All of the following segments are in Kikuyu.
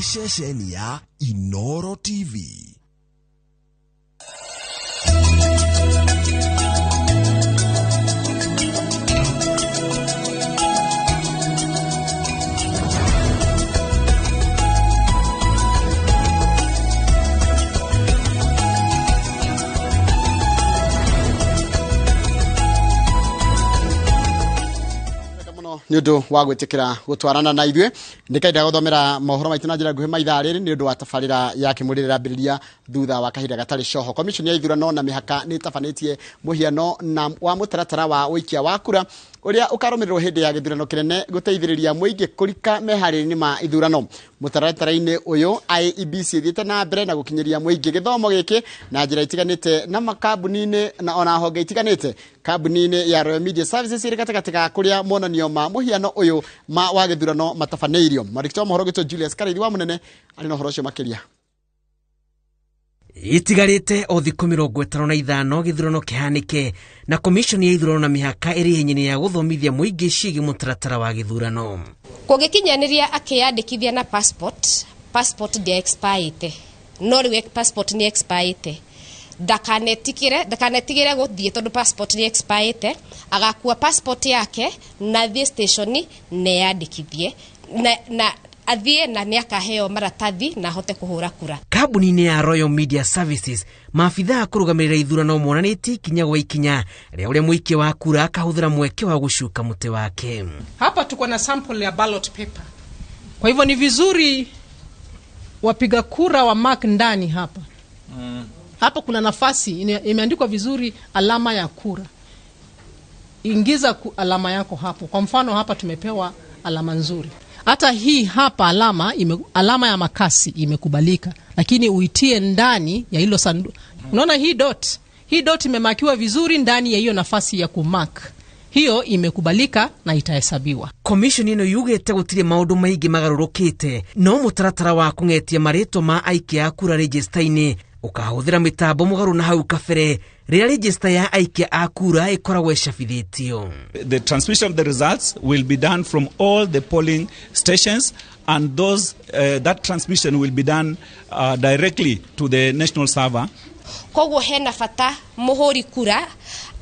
Nĩ ceceni ya Inoro TV. Nä å ndå wa gwä tä kä ra gå twarana na ithuä nä kaenda gå thomera mohoro maitå na njä ra nguhä maithaa rä rä nä å ndå wa tabarä ra ya kä må rä rä rambä thutha wa kahinda gatarä coho. Commission ya ithurano na mĩhaka nä ĩtabanĩtie mũhiano na wa mũtaratara wa ũikia wa kura ũrĩa ũkarũmĩrĩrwo hĩndĩ ya gĩthurano kĩnene gũteithĩrĩria mũingĩ kũrika meharĩria-inĩ ma ithurano. Mũtaratara-inĩ ũyũ IEBC ĩthiĩte na mbere na gũkinyĩria mũingĩ gĩthomo gĩkĩ na njĩra itiganĩte na makambuni-inĩ na ona honge itiganĩte. Kambuni-inĩ ya Royal Media Services ĩrĩ gatagatĩ ga kũrĩa monanio ma mũhiano ũyũ ma wa gĩthurano matabanĩirio. Mwandĩki wa mohoro gwitũ Julius Karĩithi wa Mũnene arĩ na ũhoro ũcio makĩria. Itigarĩte o thikũ 55 gĩthurano kĩhanĩke na komishoni ya ithurano na mĩhaka ĩrĩ ihenya-inĩ ya gũthomithia mũingĩ ciĩgiĩ mũtaratara wa gĩthurano. Kũngĩkinyanĩria akĩyandĩkithia na passport, passport ndĩa expirĩte, no rĩu passport nĩ expirĩte, ndakanetigĩre gũthiĩ tondũ passport nĩ expirĩte, agakua passport yake na athiĩ station na eyandĩkithie na athiĩ na nĩ akaheo maratathi na ahote kũhũra kura. Kambuni-inĩ ya Royal Media Services maabithaa kũrũgamĩrĩra ithurano monanĩtie ikinya gwa ikinya rĩa ũrĩa mũikia wa kura akahũthĩra mweke wa gũcuka mũtĩ wake. Hapa tuko na sample ya ballot paper. Kwa hivyo ni vizuri wapiga kura wa mark ndani hapa. Hapa kuna nafasi imeandikwa vizuri alama ya kura. Ingiza alama yako hapo. Kwa mfano hapa tumepewa alama nzuri. Hata hii hapa alama ya makasi imekubalika, lakini uitie ndani ya hilo sanduku. Unaona hii dot? Hii dot imemakiwa vizuri ndani ya hiyo nafasi ya kumark. Hiyo imekubalika na itahesabiwa. Commission ĩno yugĩte gũtirĩ maũndũ maingĩ magarũrũkĩte, no mũtaratara wa kũng'etia marĩtwa ma aikia a kura register-inĩ ũkahũthĩra mĩtambo mũgarũ na hau kabere rĩrĩa register ya aikia a kura ĩkoragwo ĩcabithĩtio. The transmission of the results will be done from all the polling stations, and that transmission will be done directly to the national server. Koguo hena bata mũhũri kura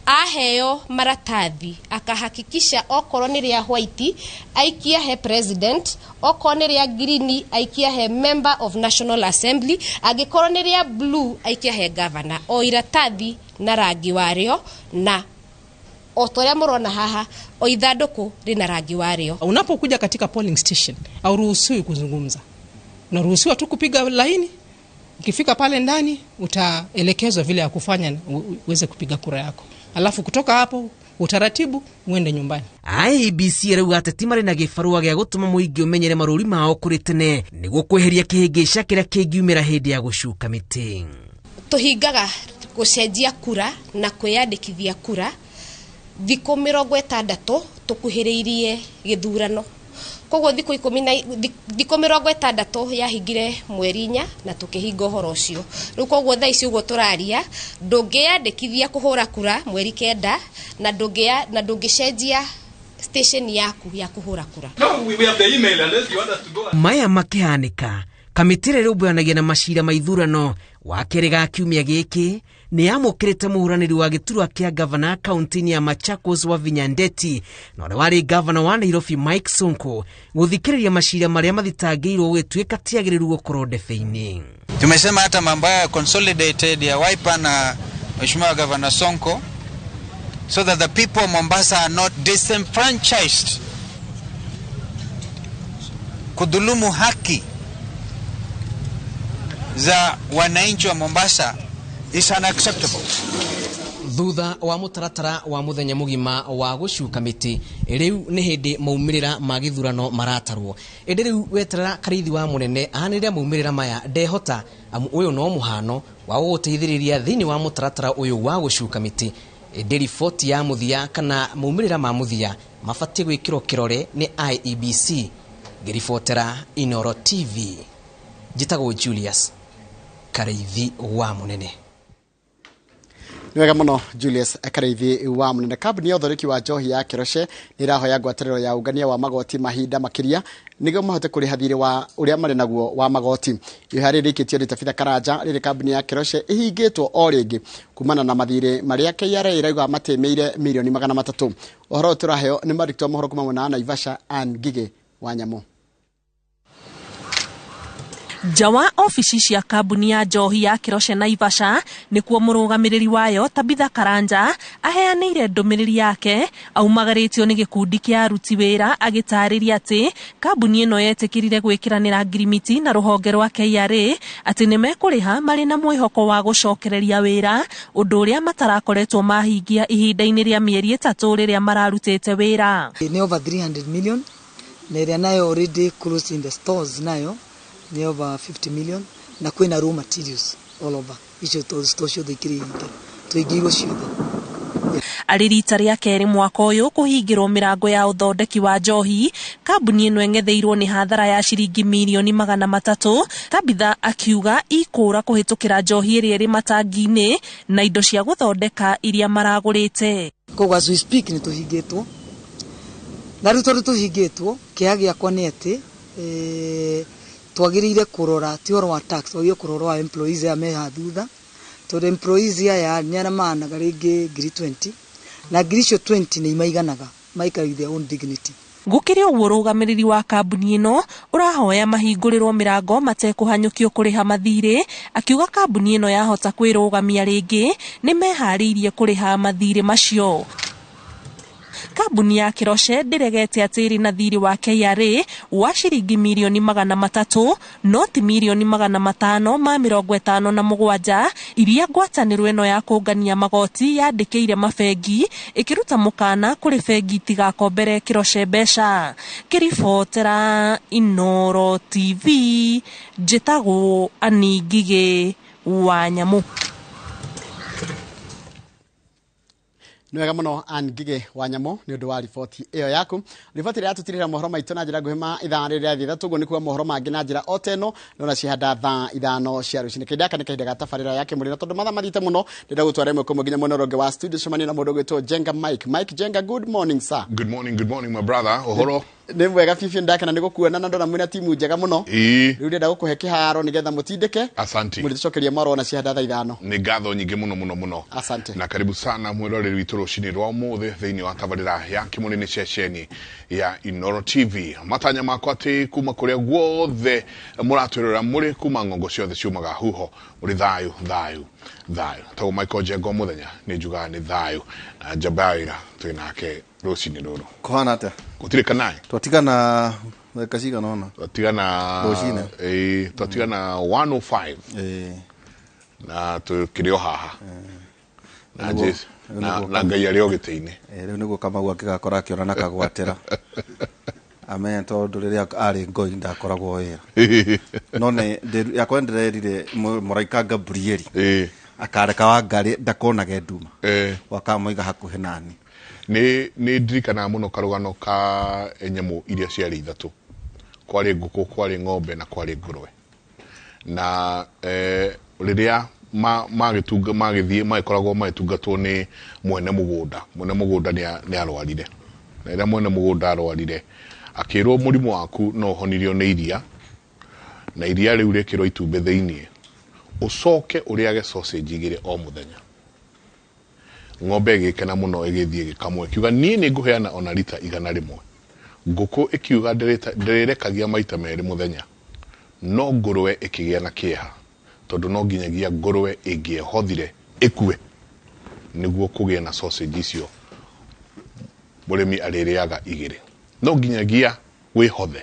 aheo maratathi akahakikisha okorwo nĩ rĩa white aikia he president, okorwo nĩ rĩa green aikia he member of National Assembly, angĩkorwo nĩ rĩa blue aikia he governor. O iratathi na rangi warĩo, na o ta ũrĩa mũrona haha o ithandũkũ rĩna rangi warĩo. Unapokuja katika polling station hauruhusiwi kuzungumza, unaruhusiwa tu kupiga laini. Ukifika pale ndani utaelekezwa vile ya kufanya uweze kupiga kura yako. Alafu kutoka hapo utaratibu uende nyumbani. IEBC ĩrauga ateti marĩ na gĩbarũa gĩa gũtũma mũingĩ ũmenyere marũri mao kũrĩ tene nĩguo kweheria kĩhĩngĩca kĩrĩa kĩngiumĩra hĩndĩ ya gũcuka mĩtĩ. Tũhingaga gũcenjia kura na kwĩyandĩkithia kura thikũ 60 tũkuhĩrĩirie gĩthurano. Koguo thikũ ikũmi na thikũ 60 yahingire mweri 4 na tũkĩhinga ũhoro ũcio. Rĩu koguo thaa ici ũguo tũraria ndũngĩyandĩkithia kũhũra kura mweri 9 na ndũngĩcenjia station yaku ya kũhũra kura. No, we have the email unless you want us to go. Maya makĩhanĩka kamĩtĩ ĩrĩa ĩrũmbũyanagia na macira ma ithurano wa kerĩ ga kiumia gĩkĩ nĩ yamũkĩrĩte mũhũranĩri wa gĩturwa kĩa gavana kaunti-inĩ ya Machakos Wavinya Ndeti na ũrĩa warĩ gavana wa Nairobi Mike Sonko gũthikĩrĩria macira marĩa mathitangĩirwo gũgĩtuĩka ti agĩrĩru gũkorwo ndebe-inĩ. Tumesema hata mambo haya consolidated ya Wiper na Mheshimiwa Governor Sonko so that the people of Mombasa are not disenfranchised. Kudhulumu haki za wananchi wa Mombasa is unacceptable. Thutha wa mũtaratara wa mũthenya mũgima wa gũcuka mĩtĩ, rĩu nĩ hĩndĩ maumĩrĩra ma gĩthurano maratarwo. Ĩndĩ rĩu weterera Karĩithi wa Mũnene anĩrĩre maumĩrĩra maya ndehota, amu ũyũ no mũhano wa gũgũteithĩrĩria thĩinĩ wa mũtaratara ũyũ wa gũcuka mĩtĩ. Ĩndĩ riboti ya mũthia kana maumĩrĩra ma mũthia mabatiĩ gwĩkĩrwo kĩrore nĩ IEBC. Ngĩribotera Inoro TV, njĩtagwo Julius Karĩithi wa Mũnene. Nĩ wega mũno Julius Kareithi wa Mũnene. Kambuni ya ũthondeki wa njohi ya Keroche nĩ ĩrahoya ngwatanĩro ya ũngania wa magoti mahinda makĩria nĩguo mahote kũrĩha thirĩ wa ũrĩa marĩ naguo wa magoti. Ihoya rĩrĩ rĩikĩtio nĩ Tabitha Karanja rĩrĩ kambuni ya Keroche ĩhingĩtwo o rĩngĩ kumana na mathirĩ marĩa KRA ĩrauga matĩmĩire mirioni 300. Ũhoro ũyũ tũraheo nĩ mwandĩki wa mohoro kuma mwena wa Naivasha, Ann Ngigĩ wa Nyamũ. Nja wa obici cia kambuni ya njohi ya Keroche Naivasha nĩkuo mũrũgamĩrĩri wayo Tabitha Karanja aheanĩire ndũmĩrĩri yake aumagarĩtio nĩ gĩkundi kĩa aruti wĩra, agĩtarĩria atĩ kambuni ĩno yetĩkĩrire gwĩkĩranĩra ngirimiti na rũhonge rwa KRA atĩ nĩ mekũrĩha marĩ na mwĩhoko wa gũcokereria wĩra, ũndũ ũrĩa matarakoretwo mahingia ihinda-inĩ rĩa mĩeri 3 rĩrĩa mararutĩte wĩra. Nĩ over 300 million, na ĩrĩa nayo already closed in the stores nayo nĩ over 50 million, na kwĩna raw materials all over icio store ciothe ikĩrĩ hinge, tũingĩirwo ciothe. Arĩ rita rĩa kerĩ mwaka ũyũ kũhingĩrwo mĩrango ya ũthondeki wa njohi, kambuni ĩno ĩng'etheirwo nĩ hathara ya ciringi mirioni 300. Tabitha akiuga ikũra kũhĩtũkĩra njohi ĩrĩa ĩrĩ matangi-inĩ na indo cia gũthondeka iria maragũrĩte. Koguo as we speak nĩ tũhingĩtwo, na rĩu tondũ tũhingĩtwo, kĩeha gĩakwa nĩ atĩ twagĩrĩire kũrora ti ũhoro wa tax, twagĩrĩire kũrora wa employees aya me haha thutha, tondũ employees aya nĩ arĩa mahanaga rĩngĩ ngiri 20, na ngiri icio 20 nĩ imaiganaga maikare with their own dignity. Gũkĩrĩ ũguo, ũrũgamĩrĩri wa kambuni ĩno ũrahoya mahingũrĩrwo mĩrango matekũhanyũkio kũrĩha mathirĩ, akiuga kambuni ĩno yahota kwĩrũgamia rĩngĩ nĩ meharĩirie kũrĩha mathirĩ macio. Kambuni ya Keroche ndĩregete atĩ ĩrĩ na thirĩ wa KRA wa ciringi mirioni 300, no ti mirioni 557 iria ngwatanĩro ĩno ya kũngania magoti yandĩkĩire mabengi ĩkĩruta mũkana kũrĩ bengi itigakombere Keroche mbeca. Kĩribotera Inooro TV, njĩtagwo Ani Ngigĩ wa Nyamũ. Nĩ wega mũno Ann Ngigĩ wa Nyamũ nĩ ũndũ wa riboti ĩyo yaku, riboti ĩrĩa yatũtirĩra mohoro maitũ na njĩra nguhĩ ma ithaa rĩrĩa rĩathiĩ ithatũ. Ũguo nĩ kuga mohoro mangĩ na njĩra o ta ĩno nona cihanda thaa 5 cia rũcinĩ. Kahinda gaka nĩ kahinda ga tabarĩra ya Kĩmũrĩ, na tondũ mathaa mathiĩte mũno, ndĩrenda gũtwara ĩmwe kwa ĩmwe nginya mwena ũrĩa ũngĩ wa studio cemania na mũndũ ũgwĩtwo Jenga Mike. Mike Jenga, good morning, sir. Good morning, good morning, my brother. Ũhoro? Nĩ mwega bibi, ndakena nĩ gũkuona na ndona mwĩna timu njega mũno. Rĩu ndĩrenda gũkũhe kĩharo nĩgetha mũtindĩke. Asanti. Mũrĩtũcokeria marũa na cihanda thaa 5. Nĩ ngatho nyingĩ mũno mũno mũno. Asante. Na karibu sana mwĩroreri witũ rũcinĩ rwa ũmũthĩ thĩinĩ wa tabarĩra ya Kĩmũrĩ nĩ ceceni ya Inooro TV. Matanya makwa atĩ kuma kũrĩa guothe mũratwĩrora mũrĩ, kuma ng'ongo ciothe ciumaga huho, mũrĩ thayũ thayũ thayũ. Tagwo Michael Njenga, mũthenya nĩ njugaga nĩ thayũ, na njamba ya wĩra twĩ nake rũcinĩ rũrũ. Kũhana atĩa? Gũtirĩ kanaĩ. Twatigana ndagĩka cigana ũna. Twatigana Rũcinĩ. Ĩĩ, twatigana 105 na tũkĩrĩ o haha na Jesu na Ngai arĩ o gĩtĩ-inĩ. Rĩu nĩguo Kamau angĩgakora akĩona na kagwatĩra amenye, tondũ rĩrĩa arĩ ngoi ndakoragwo wĩra, no nĩ yakwa ndĩrerire mũraika Gabrieli akareka Wangarĩ ndakonage nduma wakamũiga hakuhĩ nani. Nĩ ndirikanaga mũno karũgano ka nyamũ iria ciarĩ ithatũ: kwarĩ ngũkũ, kwarĩ ng'ombe na kwarĩ ngũrwe. Na rĩrĩa magĩtunga magĩthiĩ magĩkoragwo magĩtungatwo nĩ mwene mũgũnda. Mwene mũgũnda nĩ arwarire, na rĩrĩa mwene mũgũnda arwarire, akĩrwo mũrimũ waku no ũhonirio nĩ iria, na iria rĩu rĩkĩrwo itumbĩ thĩiniĩ, ũcoke ũrĩage sausage igĩrĩ o mũthenya. Ng'ombe ĩgĩkena mũno, ĩgĩthiĩ ĩgĩkamwo, ĩkiuga, "Niĩ nĩ ngũheana ona rita 100." Ngũkũ ĩkiuga, "Ndĩrĩrekagia maita merĩ mũthenya." No ngũrwe ĩkĩgĩa na kĩeha, tondũ no nginyagia ngũrwe ĩngĩehothire ĩkue nĩguo kũgĩe na sausage icio mũrĩmi arĩrĩaga igĩrĩ. No nginyagia wĩhothe,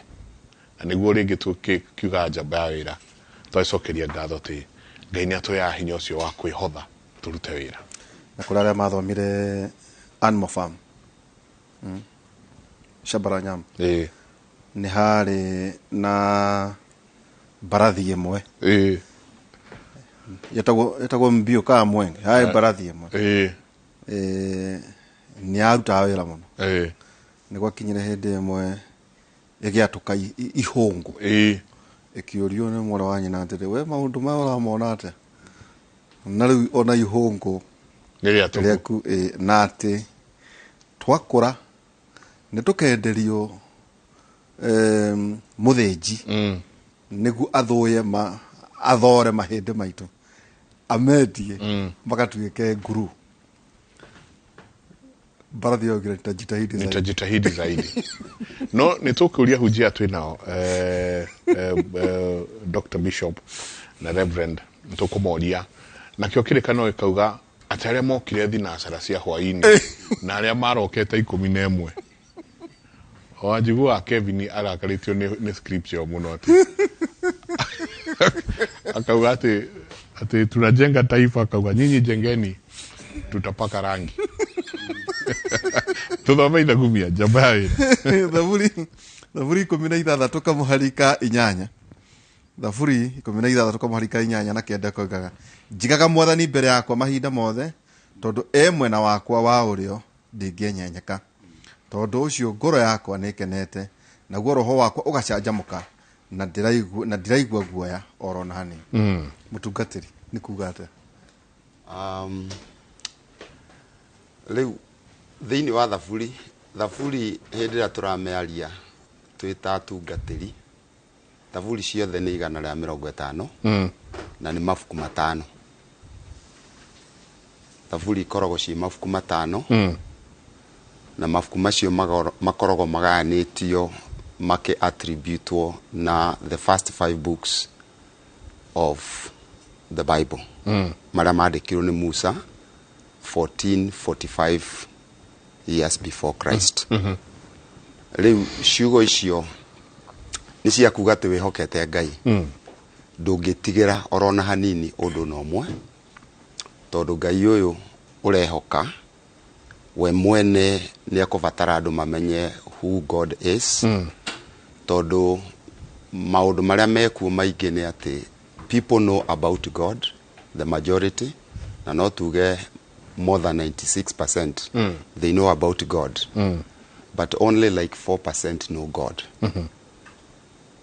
na nĩguo rĩngĩ tũkiugaga njamba ya wĩra twagĩcokeria ngatho atĩ Ngai nĩ atũheaga hinya ũcio wa kwĩhotha tũrute wĩra. Na kũrĩ arĩa mathomire Animal Farm, Shamba la Nyama, nĩ harĩ na mbarathi ĩmwe yetagwo Mbiũ kaa Mwenge. Harĩ mbarathi ĩmwe nĩ yarutaga wĩra mũno. Nĩ gwakinyire hĩndĩ ĩmwe ĩgĩatũka ihũngũ, ĩkĩũrio nĩ mwarĩ wa nyina atĩrĩ, "We maũndũ maya ũramona atĩa?" Na rĩu ona ihũngũ Nĩ rĩatũku. Rĩaku ĩ, na atĩ twakũra nĩ tũkenderio mũthĩnji nĩguo athũye ma athore mahĩndĩ maitũ amendie magatuĩke nguru. Mbarathi yaugire nitajitahidi zaidi. Nitajitahidi zaidi. No nĩ tũkũria hunjia twĩ nao Dr. Bishop na Reverend, nĩ tũkũmoria nakĩo kĩrĩkanĩro gĩkauga atĩ arĩa mokire thinacara cia hwaĩ-inĩ na arĩa marokete 11. Wanjiguaga Kevin arakarĩtio nĩ scripture mũno, atĩ akauga atĩ tunajenga taifa, akauga nyinyi jengeni, tutapaka rangi. Tuthome ithagumia njamba ya wĩra. Thaburi 16 kamũhari ka 8. Thaburi 16 kamũhari ka 8 na 9 koigaga, njigaga mwathani mbere yakwa mahinda mothe, tondũ e mwena wakwa wa ũrĩo ndingĩenyenyeka. Tondũ ũcio ngoro yakwa nĩĩkenete, naguo roho wakwa ũgacanjamũka, na ndiraigua guoya oro na hanini. Mũtungatĩri, nĩ kuga atĩa? Rĩu thĩinĩ wa thaburi hĩndĩ ĩrĩa tũramĩaria twĩ ta atungatĩri, thaburi ciothe nĩ 150 na nĩ mabuku 5. Thaburi ikoragwo ciĩ mabuku 5 na mabuku macio makoragwo magayanĩtio makĩ attributwo na the first 5 books of the Bible marĩa mandĩkirwo nĩ Musa 1445 years before Christ. Rĩu ciugo icio nĩ cia kuga atĩ wĩhokete Ngai, ndũngĩtigĩra orona hanini ũndũ na ũmwe, tondũ Ngai ũyũ ũrehoka we mwene nĩ ekũbatara andũ mamenye who God is, tondũ maũndũ marĩa mekuo maingĩ nĩ atĩ people know about God, the majority, na no tuge more than 96% they know about God, but only like 4% know God.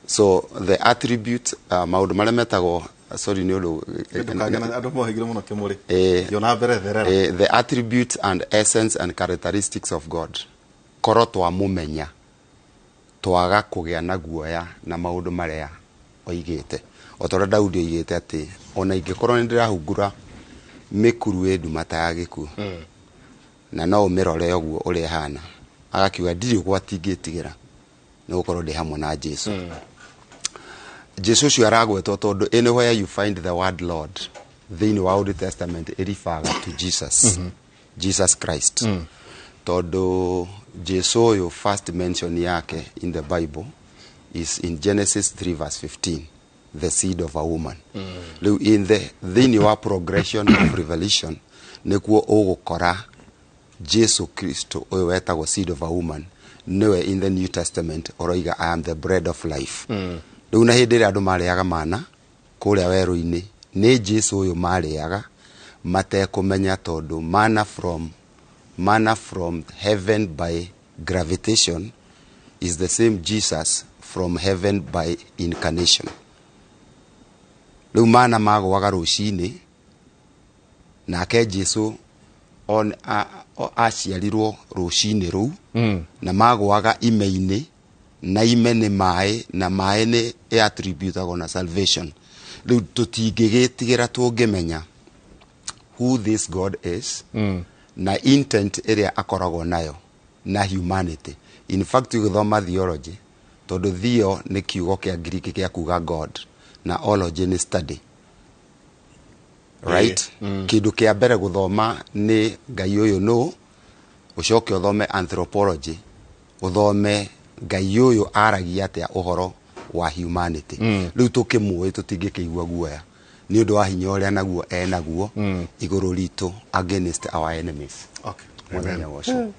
So the attribute, maũndũ marĩa metagwo, sorry, nĩ ũndũ Ndũkagena andũ mohĩgire mũno kĩmũrĩ. Thiĩ mbere, therera. The attributes and essence and characteristics of God, korwo twamũmenya twaga kũgĩa na guoya na maũndũ marĩa oigĩte, o ta ũrĩa Daudi oigĩte atĩ ona ingĩkorwo nĩ ndĩrahungura mĩkuru ĩ nduma ta ya gĩkuũ, na no ũmĩrore ũguo ũrĩa ĩhana, agakiuga ndirĩ ũgwati ingĩtigĩra nĩ gũkorwo ndĩ hamwe na Jesu. Jesu ũcio aragwetwo tondũ anywhere you find the word Lord thĩinĩ wa Old Testament ĩribaga to Jesus, Jesus Christ, tondũ Jesu ũyũ first mention yake in the Bible is in Genesis 3 verse 15, the seed of a woman. Rĩu in the thĩinĩ wa progression of revelation nĩkuo ũgũkora Jesu Kristo ũyũ wetagwo seed of a woman, nĩwe in the New Testament ũroiga, "I am the bread of life." Rĩu na hĩndĩ ĩrĩa andũ marĩaga mana kũrĩa werũ-inĩ, nĩ Jesu ũyũ marĩaga matekũmenya, tondũ manna from heaven by gravitation is the same Jesus from heaven by incarnation. Rĩu mana magũaga rũcinĩ, nake Jesu on aciarirwo rũcinĩ rũu, na magũaga ime-inĩ, na ime nĩ maĩ, na maĩ nĩ attributagwo na salvation. Rĩu tũtingĩgĩtigĩra tũngĩmenya who this God is na intent ĩrĩa akoragwo nayo na humanity. In fact, ũgĩthoma theology, tondũ theo nĩ kiugo kĩa Greek gĩa kuga God, na ology nĩ study, right? Kĩndũ kĩa mbere gũthoma nĩ Ngai ũyũ nũ, ũcoke ũthome anthropology, ũthome Ngai ũyũ aragia atĩa ũhoro wa humanity. Rĩu tũkĩmũĩ tũtingĩkĩigua guoya nĩ ũndũ wa hinya ũrĩa naguo enaguo igũrũ ritũ against our enemies. Mwathani agocwo.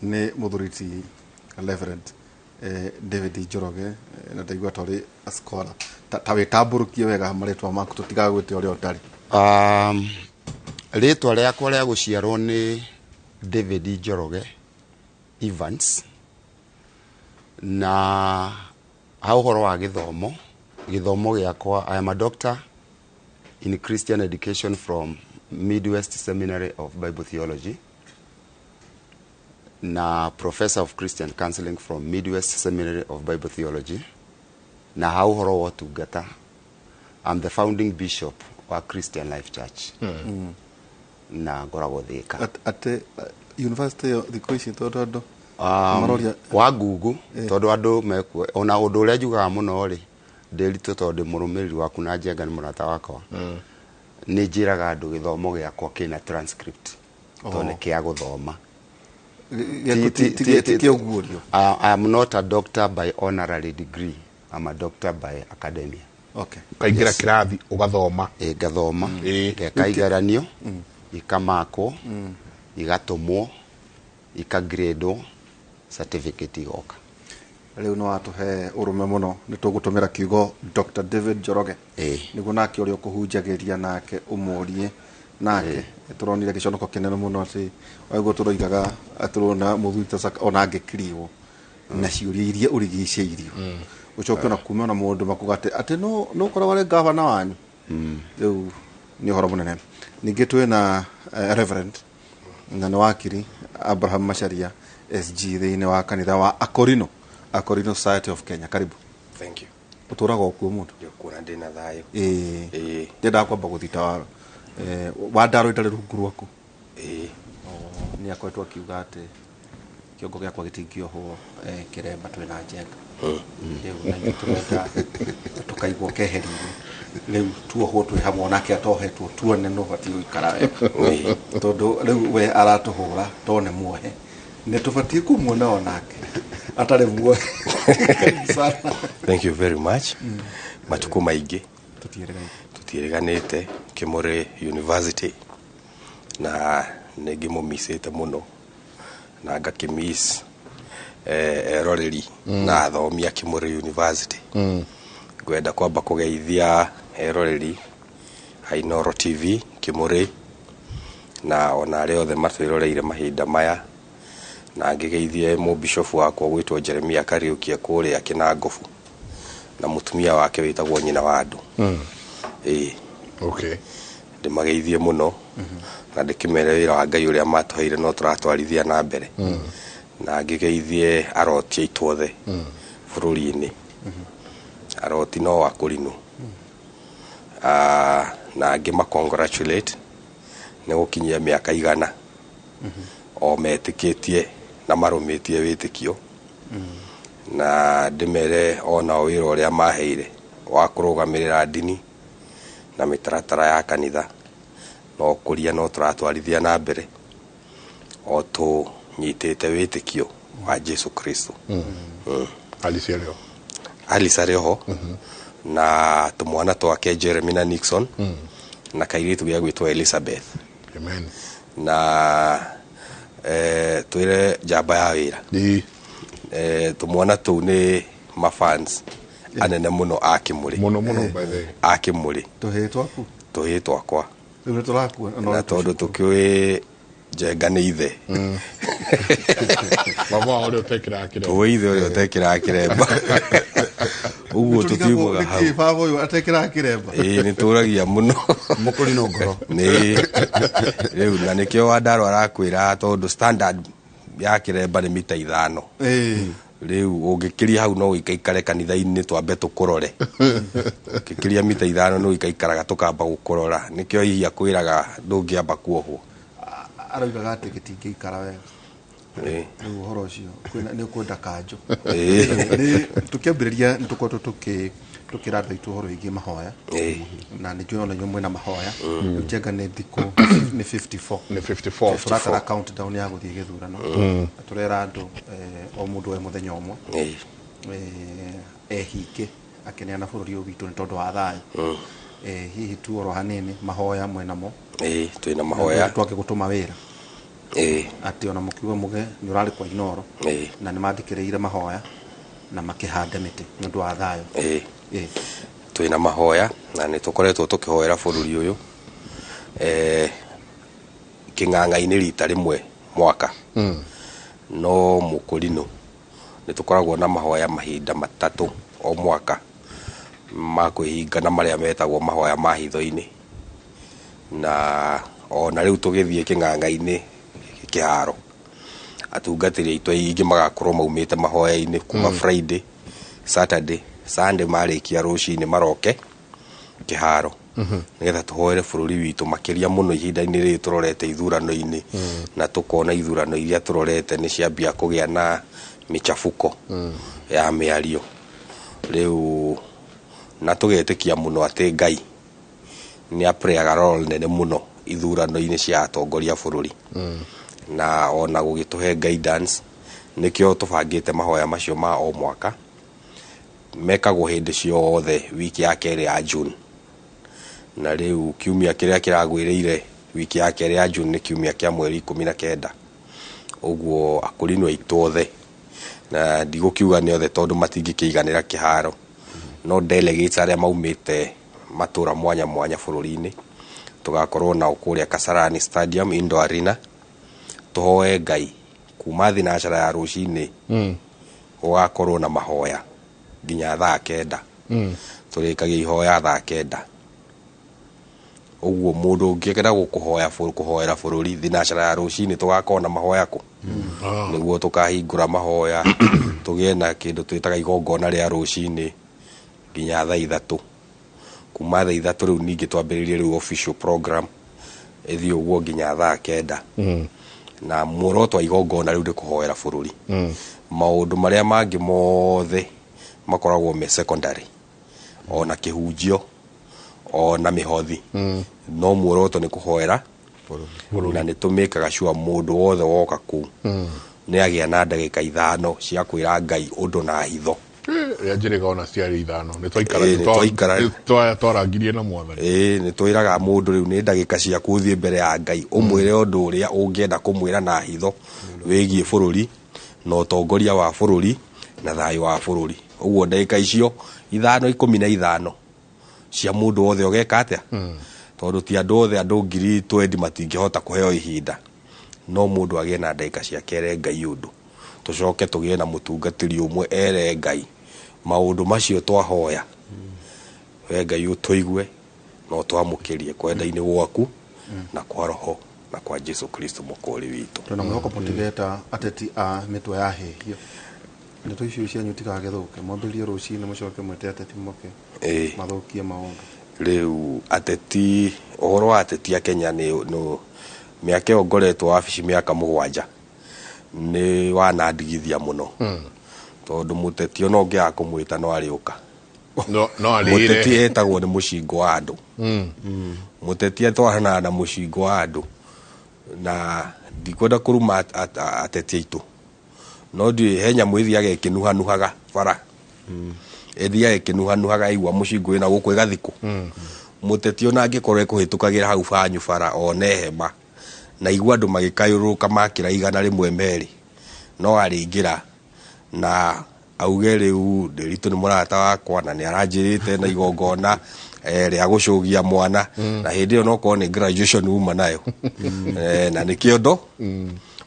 Nĩ mũthuri Reverend David Njoroge, na ndaigua ta ũrĩ a scholar, ta wĩtambũrũkie wega marĩtwa maku tũtigagwĩte ũrĩa ũtarĩ. Rĩtwa rĩakwa rĩa gũciarwo nĩ David Njoroge Evans, na ha ũhoro wa gĩthomo gĩakwa, I am a doctor in Christian education from Midwest Seminary of Bible Theology na Professor of Christian Counseling from Midwest Seminary of Bible Theology. Na ha ũhoro wa ũtungata, I'm the founding bishop wa Christian Life Church na ngoragwo Thika. Atĩ university ĩyo thikũ ici tondũ andũ maroria wa Google, tondũ andũ mekuo ona ũndũ ũrĩa njugaga mũno rĩ, ndĩritũ tondũ ndĩ mũrũmĩrĩri waku na Njenga nĩ mũrata wakwa, nĩ njĩraga andũ gĩthomo gĩakwa kĩna transcript tondũ nĩ kĩa gũthoma. Gĩaku ti kĩoguorio. I am not a doctor by honorary degree. I'm a doctor by academia. Ũkaingĩra kĩrathi ũgathoma. Ĩ, ngathoma, ngeka igeranio, ikamakwo, igatũmwo, ikagradwo, certificate igoka. Rĩu nĩ watũhe ũrũme mũno, nĩ tũgũtũmĩra kiugo Dr. David Njoroge nĩguo nake ũrĩa ũkũhunjagĩria nake ũmũrie nake. Tũronire gĩconoko kĩnene mũno atĩ ũguo tũroigaga tũrona mũthuri ta ona angĩkiriwo na ciũria iria ũrigicĩirio, ũcoke ona kume ona mũndũ makuga atĩ no ũkoragwo arĩ gavana wanyu. Rĩu nĩ ũhoro mũnene. Ningĩ twĩna Reverend na nĩ wakiri Abraham Macharia SG thĩinĩ wa kanitha wa Akorino Society of Kenya. Karibu. Thank you. Ũtũraga o kuo mũndũ? Ndĩkuona ndĩna thayũ. Ĩĩ. Ĩĩ. Ndĩendaga kwamba gũthita wa Wandarũ ĩtarĩ rungu rwaku. Ĩĩ. Nĩ akoretwo akiuga atĩ kĩongo gĩakwa gĩtingĩohwo kĩremba twĩna Njenga. Rĩu na ithuĩ tũrenda tũkaigwo keheri-inĩ. Rĩu tuohwo twĩ hamwe nake atohetwo, tuone no batiĩ gũikara wega, tondũ rĩu we aratũhũra tone muohe, nĩ tũbatiĩ kũmuona onake atarĩ muohe. Karibu sana. Thank you very much. Matukũ maingĩ tũtiĩrĩganĩte. Tũtiĩrĩganĩte Kĩmũrĩ University, na nĩ ngĩmũmicĩte mũno na ngakĩmiss eroreri na athomi a Kĩmũrĩ University. Ngwenda kwamba kũgeithia eroreri a Inooro TV Kĩmũrĩ na ona arĩa othe matwĩroreire mahinda maya, na ngĩgeithie mũbishofu wakwa gwĩtwo Jeremia Kariuki kũrĩa Kĩnangobu na mũtumia wake wĩtagwo nyina wa andũ. Ĩĩ. Ndĩmageithie mũno na ndĩkĩmere wĩra wa Ngai ũrĩa matũheire no tũratwarithia na mbere, na ngĩgeithie aroti aitũ othe bũrũri-inĩ. Aroti no akũrinũ. Na ngĩma congratulate nĩ gũkinyia mĩaka 100 o metĩkĩtie na marũmĩtie wĩtĩkio, na ndĩmere onao wĩra ũrĩa maheire wa kũrũgamĩrĩra ndini na mĩtaratara ya kanitha no kũria no tũratwarithia na mbere o tũnyitĩte wĩtĩkio wa Jesu Kristo. Alice arĩ ho? Alice arĩ ho na tũmwana twake Jeremy na Nixon na kairĩtu gĩa gwĩtwo Elizabeth. Amen. Na twĩre njamba ya wĩra. Tũmwana tũu nĩ mafans anene mũno a Kĩmũrĩ. Mũno mũno, by the way. A Kĩmũrĩ. Tũhĩĩ twaku? Tũhĩĩ twakwa. Rĩu nĩ tũrakua. Na tondũ tũkĩũĩ Njenga nĩ ithe. Baba wao ũrĩa ũtekĩraga kĩremba. Tũĩ ithe ũrĩa ũtekĩraga kĩremba. Ũguo tũtiumaga hau. Nĩkĩ baba ũyũ atekĩraga kĩremba? Ĩĩ, nĩ tũragia mũno. Mũkũrinũ ngoro. Nĩ rĩu na nĩkĩo Wandarũ arakwĩra tondũ standard ya kĩremba nĩ mita 5. Rĩu ũngĩkĩria hau no ũikaikare kanitha-inĩ twambe tũkũrore. Ũngĩkĩria mita 5 no ũikaikaraga tũkamba gũkũrora. Nĩkĩo hihi akwĩraga ndũngĩamba kuohwo. Aroigaga atĩ gĩtingĩikara wega. Rĩu ũhoro ũcio nĩ ũkwenda kanjũ. Nĩ tũkĩambĩrĩria nĩ tũkoretwo tũkĩra andũ aitũ ũhoro wĩgiĩ mahoya. Na nĩ njũĩ ona inyuĩ mwĩna mahoya. Rĩu Njenga nĩ thikũ nĩ 54. Nĩ 54. Tũratara countdown ya gũthiĩ gĩthurano. Na tũrera andũ o mũndũ we mũthenya ũmwe. Ehinge akĩneana bũrũri ũyũ witũ nĩ tondũ wa thayũ. Hihi tu oro hanini mahoya mwĩnamo. Ĩĩ, twĩna mahoya. Twake gũtũma wĩra. Atĩ ona mũkiuga mũge nĩ ũrarĩ kwa Inooro. Na nĩ mandĩkĩrĩire mahoya na makĩhande mĩtĩ nĩ ũndũ wa thayũ. Twĩna mahoya na nĩ tũkoretwo tũkĩhoera bũrũri ũyũ. Kĩng'ang'a-inĩ rita rĩmwe mwaka. No mũkũrinũ nĩ tũkoragwo na mahoya mahinda matatũ o mwaka ma kwĩhinga na marĩa metagwo mahoya ma hitho-inĩ. Na Ona rĩu tũgĩthiĩ kĩng'ang'a-inĩ kĩharo, atungatĩri aitũ aingĩ magakorwo maumĩte mahoya-inĩ kuma Friday, Saturday, Sunday, marĩkia rũcinĩ maroke kĩharo nĩgetha tũhoere bũrũri witũ, makĩria mũno ihinda-inĩ rĩrĩ tũrorete ithurano-inĩ, na tũkona ithurano iria tũrorete nĩ ciambia kũgĩa na mĩchafuko ya mĩario rĩu, na tũgetĩkia mũno atĩ Ngai nĩ aplayaga role nene mũno ithurano-inĩ cia atongoria a bũrũri na ona gũgĩtũhe guidance. Nĩkĩo tũbangĩte mahoya macio ma o mwaka mekagwo hĩndĩ ciothe wiki ya kerĩ ya June, na rĩu kiumia kĩrĩa kĩragwĩrĩire wiki ya kerĩ ya June nĩ kiumia kĩa mweri 19. Ũguo akũrinũ aitũ othe, na ndigũkiuga nĩ othe tondũ matingĩkĩiganĩra kĩharo, no delegates arĩa maumĩte matũra mwanya mwanya bũrũri-inĩ, tũgakorwo nao kũrĩa Kasarani Stadium Indoor Arena, tũhoe Ngai kuma thinacara ya rũcinĩ. Gũgakorwo na mahoya nginya thaa 9. Tũrĩkagia ihoya thaa 9. Ũguo mũndũ ũngĩenda gũkũhoya kũhoera bũrũri thinacara ya rũcinĩ, tũgakorwo na mahoya kũ nĩguo tũkahingũra mahoya, tũgĩe na kĩndũ twĩtaga igongona rĩa rũcinĩ nginya thaa 3. Kuma thaa 3 rĩu ningĩ twambĩrĩrie rĩu official program, ĩthiĩ ũguo nginya thaa 9. Na muoroto wa igongona rĩu nĩ kũhoera bũrũri. Maũndũ marĩa mangĩ mothe makoragwo me secondary, ona kĩhunjio, ona mĩhothi, no muoroto nĩ kũhoera. Na nĩ tũmĩkaga sure mũndũ wothe woka kũu nĩ agĩa na ndagĩka 5 cia kwĩra Ngai ũndũ na hitho. Rĩa njĩrĩga ona ciarĩ 5 nĩ twaikara. Ĩ, nĩ twaikara. Twarangirie na Mwathani. Ĩĩ, nĩ twĩraga mũndũ rĩu nĩ ndagĩka ciaku ũthiĩ mbere ya Ngai, ũmwĩre ũndũ ũrĩa ũngĩenda kũmwĩra na hitho wĩgiĩ bũrũri na ũtongoria wa bũrũri na thayũ wa bũrũri. Ũguo ndagĩka icio 5, 15 cia mũndũ wothe ũgeka atĩa, tondũ ti andũ othe, andũ 20,000 matingĩhota kũheo ihinda, no mũndũ agĩe na ndagĩka ciake ere Ngai ũndũ. Tũcoke tũgĩe na mũtungatĩri ũmwe ere Ngai maũndũ macio twahoya, we Ngai ũtũigue na ũtwamũkĩrie kwenda-inĩ gwaku na kwa roho na kwa Jesu Kristo mũkũri witũ. Twĩna mwĩhoko mũtigeta ateti a mĩtwe ya hĩhio, ndeto icio cianyu itigagĩthũke, mwambĩrĩrie rũcinĩ mũcoke mwĩte ateti moke mathũkie maũndũ. Rĩu ateti, ũhoro wa ateti a Kenya nĩ mĩaka ĩyo ngoretwo wabici, mĩaka 7, nĩ wanandigithia mũno, tondũ mũteti ona ũngĩaga kũmwĩta no arĩũka. No arĩre. Mũteti etagwo nĩ mũcingo wa andũ. Mũteti atwaranaga na mũcingo wa andũ, na ndikwenda kũruma ateti aitũ, no ndiũĩ he nyamũ ĩthiaga ĩkĩnuhanuhaga bara, ĩthiaga ĩkĩnuhanuhaga, yaigua mũcingo wĩna gũkũ ĩgathikũ. Mũteti ona angĩkorwo ekũhĩtũkagĩra hau banyu bara, one hema na igua andũ magĩkayũrũrũka makĩra 100 merĩ, no arĩingĩra na auge rĩu Ndĩritũ nĩ mũrata wakwa na nĩ aranjĩrĩte na igongona rĩa gũcũgia mwana, na hĩndĩ ĩyo no korwo nĩ graduation uma nayo, na nĩkĩo ndo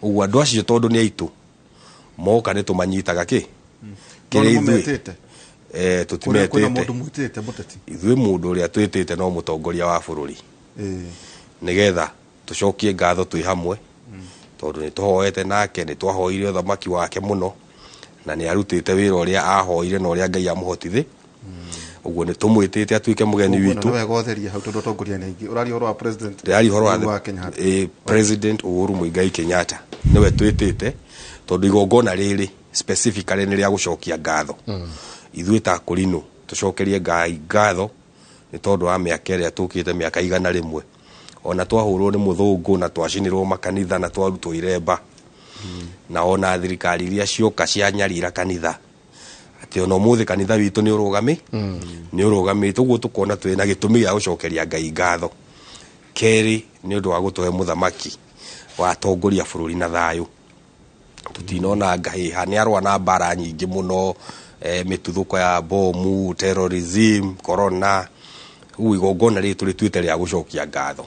ũguo andũ acio, tondũ nĩ aitũ, moka nĩ tũmanyitaga kĩ No kĩrĩa nĩ ithuĩ mũmetĩte? Kwĩna Tũtimetĩte. Mũndũ mwĩtĩte mũteti? Ithuĩ mũndũ ũrĩa twĩtĩte no mũtongoria wa bũrũri, nĩgetha tũcokie ngatho twĩ hamwe, tondũ nĩ tũhoete nake, nĩ twahoire ũthamaki wake mũno, na nĩ arutĩte wĩra ũrĩa ahoire na ũrĩa Ngai amũhotithĩ. Ũguo nĩ tũmwĩtĩte atuĩke mũgeni Ũguo witũ. nĩ wega ũtherie hau, tondũ atongoria nĩ aingĩ. Ũraria ũhoro wa president Ndĩraria ũhoro wa Uhuru wa Kenyatta. President Uhuru Muigai Kenyatta nĩwe twĩtĩte, tondũ igongona rĩrĩ specifically nĩ rĩa gũcokia ngatho. Ithuĩ ta kũrinũ tũcokerie Ngai ngatho nĩ tondũ wa mĩaka ĩrĩa tũkĩte, mĩaka 100, ona twahũrwo nĩ mũthũngũ na twacinĩrwo makanitha na twarutwo iremba, na ona thirikari iria cioka cianyarira kanitha, atĩ ona ũmũthĩ kanitha witũ nĩ ũrũgami, nĩ ũrũgamĩte. Ũguo tũkona twĩ na gĩtũmi gĩa gũcokeria Ngai ngatho. Kerĩ, nĩ ũndũ wa gũtũhe mũthamaki watongoria bũrũri na thayũ, tũtinona ngahĩha, nĩ arũa na mbara nyingĩ mũno, mĩtuthũko ya bomu, terrorism, corona. Rĩu igongona rĩrĩ tũrĩtuĩte rĩa gũcokia ngatho,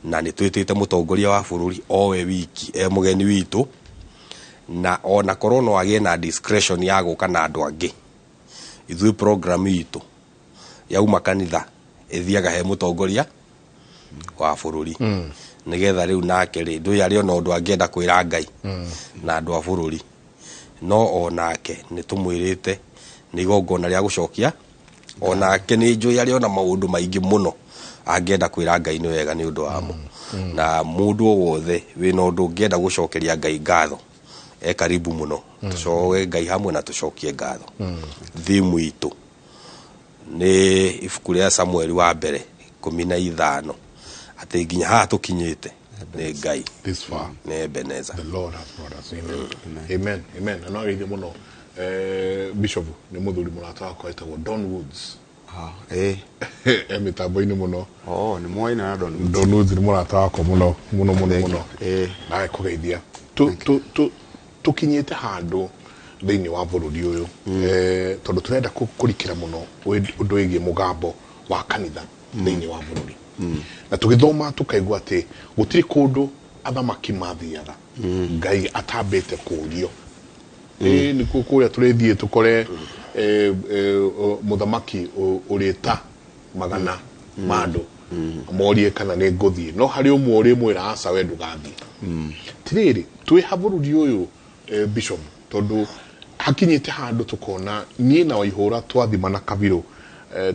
na nĩ twĩtĩte mũtongoria wa bũrũri owe wiki e mũgeni witũ, na ona korwo no agĩe na discretion ya gũka na andũ angĩ, ithuĩ program itũ yauma kanitha ĩthiaga he mũtongoria. Wa bũrũri, nĩgetha rĩu nake rĩ, ndũĩ arĩ ona ũndũ angĩenda kwĩra Ngai na andũ a bũrũri. No onake nĩ tũmwĩrĩte nĩ igongona rĩa gũcokia, onake nĩ njũĩ arĩ ona maũndũ maingĩ mũno angĩenda kwĩra Ngai nĩ wega nĩ ũndũ wamo. Na mũndũ o wothe wĩna ũndũ ũngĩenda gũcokeria Ngai ngatho e karibu mũno. Tũcoe Ngai hamwe na tũcokie ngatho. Thimu itũ nĩ ibuku rĩa Samueli wa mbere 15, atĩ nginya haha tũkinyĩte nĩ Ngai. This far. Nĩ Ebeneza. The Lord has brought us. Amen. Amen. Amen. Na no geithie mũno Bishop nĩ mũthuri mũrata wakwa wĩtagwo Don Woods. E mĩtambo-inĩ mũno. Oh, nĩ moĩ na Don Woods. Don Woods nĩ mũrata wakwa mũno mũno mũno Thank you. mũno. Nawe kũgeithia. Tũkinyĩte handũ thĩinĩ wa bũrũri ũyũ, tondũ tũrenda kũrikĩra mũno ũndũ wĩgiĩ mũgambo wa kanitha thĩinĩ wa bũrũri, na tũgĩthoma tũkaigua atĩ gũtirĩ kũndũ athamaki mathiaga Ngai atambĩte kũũrio. Ĩ nĩkuo kũrĩa tũrĩthiĩ tũkore mũthamaki ũrĩta magana ma andũ morie kana nĩ ngũthiĩ, no harĩ ũmwe ũrĩmwĩra, "Aca, we ndũgathiĩ." Tirĩrĩ twĩ ha bũrũri ũyũ, Bishop, tondũ hakinyĩte handũ tũkona niĩ na Waihũra twathima na kabirũ,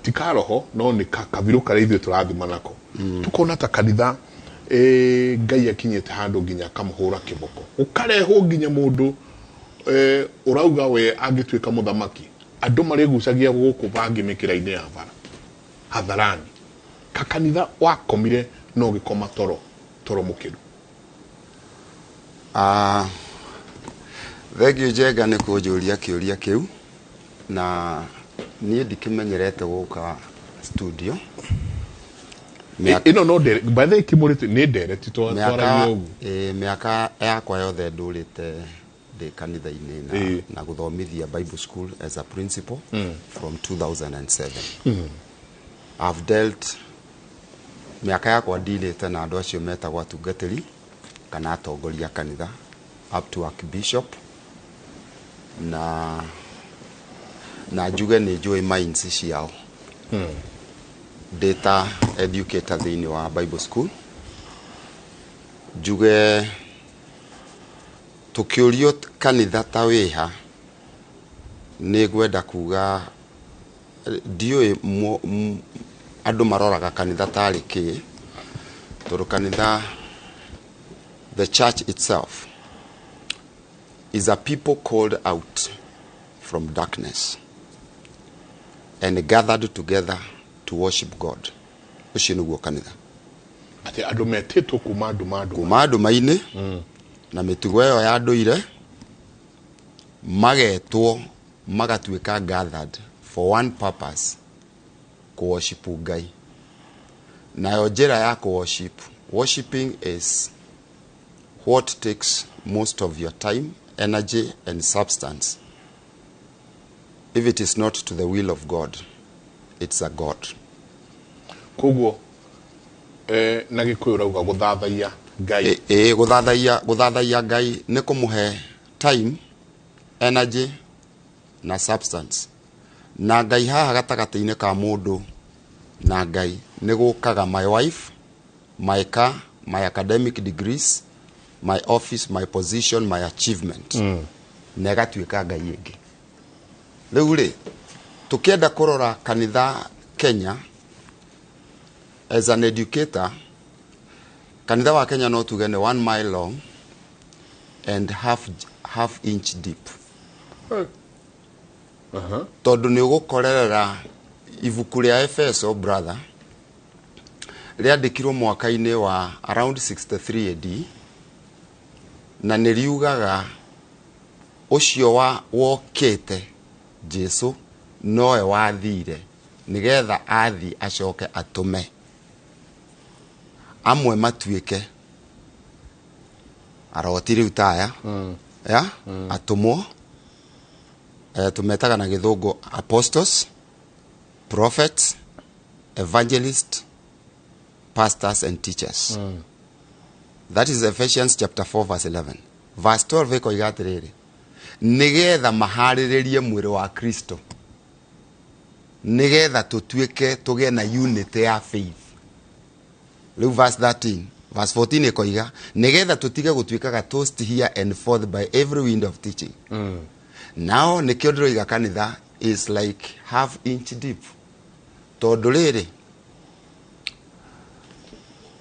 ti ka roho, no nĩ ka kabirũ karĩa ithuĩ tũrathima nako, tukona ta kanitha, Ngai akinyĩte handũ nginya akamũhũra kĩboko, ũkarehwo nginya mũndũ ũrauga we angĩtuĩka mũthamaki andũ marĩgucagia gũkũ bangi mĩkĩra-inĩ ya bara hadharani. Kakanitha wakomire no gĩkoma toro toro mũkĩru. Ah, thank you Njenga nĩ kũnjũria kĩũria kĩu, na niĩ ndikĩmenyerete gũka studio. Ĩno no ndere, by the way, Kimũrĩtĩ nĩ ndereti twaragia ũguo. Mĩaka yakwa yothe ndũrĩte ndĩ kanitha-inĩ na, na gũthomithia Bible school as a principal from 2007. I've dealt, mĩaka yakwa ndilĩte na andũ acio metagwo atungatĩri kana atongoria a kanitha up to archbishop, na njuge nĩ njũĩ minds ciao. Ndĩ ta educator thĩinĩ wa Bible school, njuge tũkĩũrio kanitha ta wĩha, nĩ ngwenda kuga ndiũĩ andũ maroraga kanitha tarĩ kĩ, tondũ kanitha, the church itself is a people called out from darkness and gathered together to worship God. Ũcio nĩguo kanitha. Atĩ andũ metĩtwo kuma nduma nduma. Kuma nduma-inĩ na mĩtugo ĩyo ya ndũire, magetwo magatuĩka gathered for one purpose, kũworship Ngai. Nayo njĩra ya kũworship, worshiping is what takes most of your time, energy and substance. If it is not to the will of God, it's a god. Koguo na Gĩkũyũ ũrauga gũthathaiya Ngai. Ĩ gũthathaiya Ngai nĩ kũmũhe time, energy na substance. Na Ngai haha gatagatĩ-inĩ ka mũndũ na Ngai nĩ gũkaga my wife, my car, my academic degrees, my office, my position, my achievement, na ĩgatuĩka Ngai ĩngĩ. Rĩu rĩ, tũkĩenda kũrora kanitha Kenya, as an educator, kanitha wa Kenya no tuge nĩ 1 mile long and half inch deep, tondũ nĩ ũgũkorerera ibuku rĩa Efeso, brother, rĩandĩkirwo mwaka-inĩ wa around 63 AD, na nĩ riugaga ũcio wa wokĩte Jesu nowe wathire nĩgetha athi acoke atũme amwe matuĩke aroti rĩu taya ya atũmwo, tũmetaga na Gĩthũngũ apostles, prophets, evangelists, pastors and teachers. That is Ephesians chapter 4 verse 11. Verse 12 ĩkoiga atĩrĩrĩ, nĩgetha maharĩrĩrie mwĩrĩ wa Kristo, nĩgetha tũtuĩke tũgĩe na unity ya faith. Rĩu verse 13, verse 14 ĩkoiga nĩgetha tũtige gũtuĩkaga tossed here and forth by every wind of teaching. Nao nĩkĩo ndĩroiga kanitha is like half inch deep, tondũ rĩrĩ,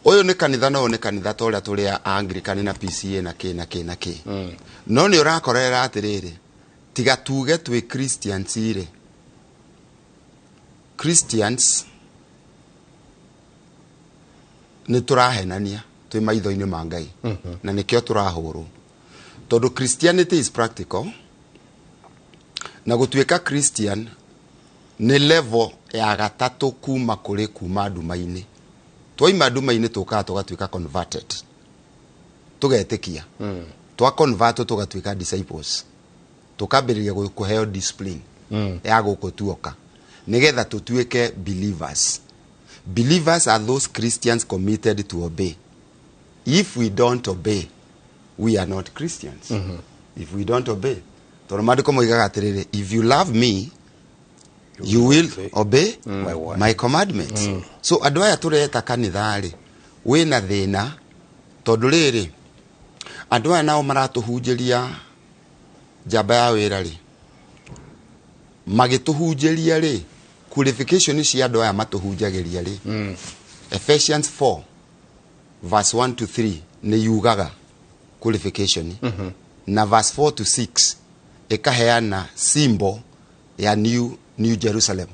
ũyũ nĩ kanitha na ũyũ nĩ kanitha, ta ũrĩa tũrĩ a Anglican na PCA na kĩ na kĩ na kĩ. No nĩ ũrakorerera atĩrĩrĩ, tiga tuge twĩ Christians rĩ, Christians nĩ tũrahenania twĩ maitho-inĩ ma Ngai, na nĩkĩo tũrahũrwo, tondũ Christianity is practical, na gũtuĩka Christian nĩ level ya gatatũ kuma kũrĩ kuma nduma-inĩ. Twaima nduma-inĩ, tũkaga tũgatuĩka converted, tũgetĩkia, twa convert tũgatuĩka disciples, tũkambĩrĩria kũheo discipline ya gũkũ tuoka nĩgetha tũtuĩke believers. Believers are those Christians committed to obey. If we don't obey, we are not Christians. If we don't obey, tondũ maandĩko moigaga atĩrĩrĩ, "If you love me, you will obey my word." My commandments. So andũ aya tũreta kanitha-rĩ, wĩna thĩna, tondũ rĩrĩ, andũ aya nao maratũhunjĩria njamba ya wĩra rĩ, magĩtũhunjĩria rĩ, qualification cia andũ aya matũhunjagĩria rĩ, Ephesians 4 verse 1 to 3 nĩ yugaga qualification, na verse 4 to 6 ĩkaheana symbol ya New Jerusalem.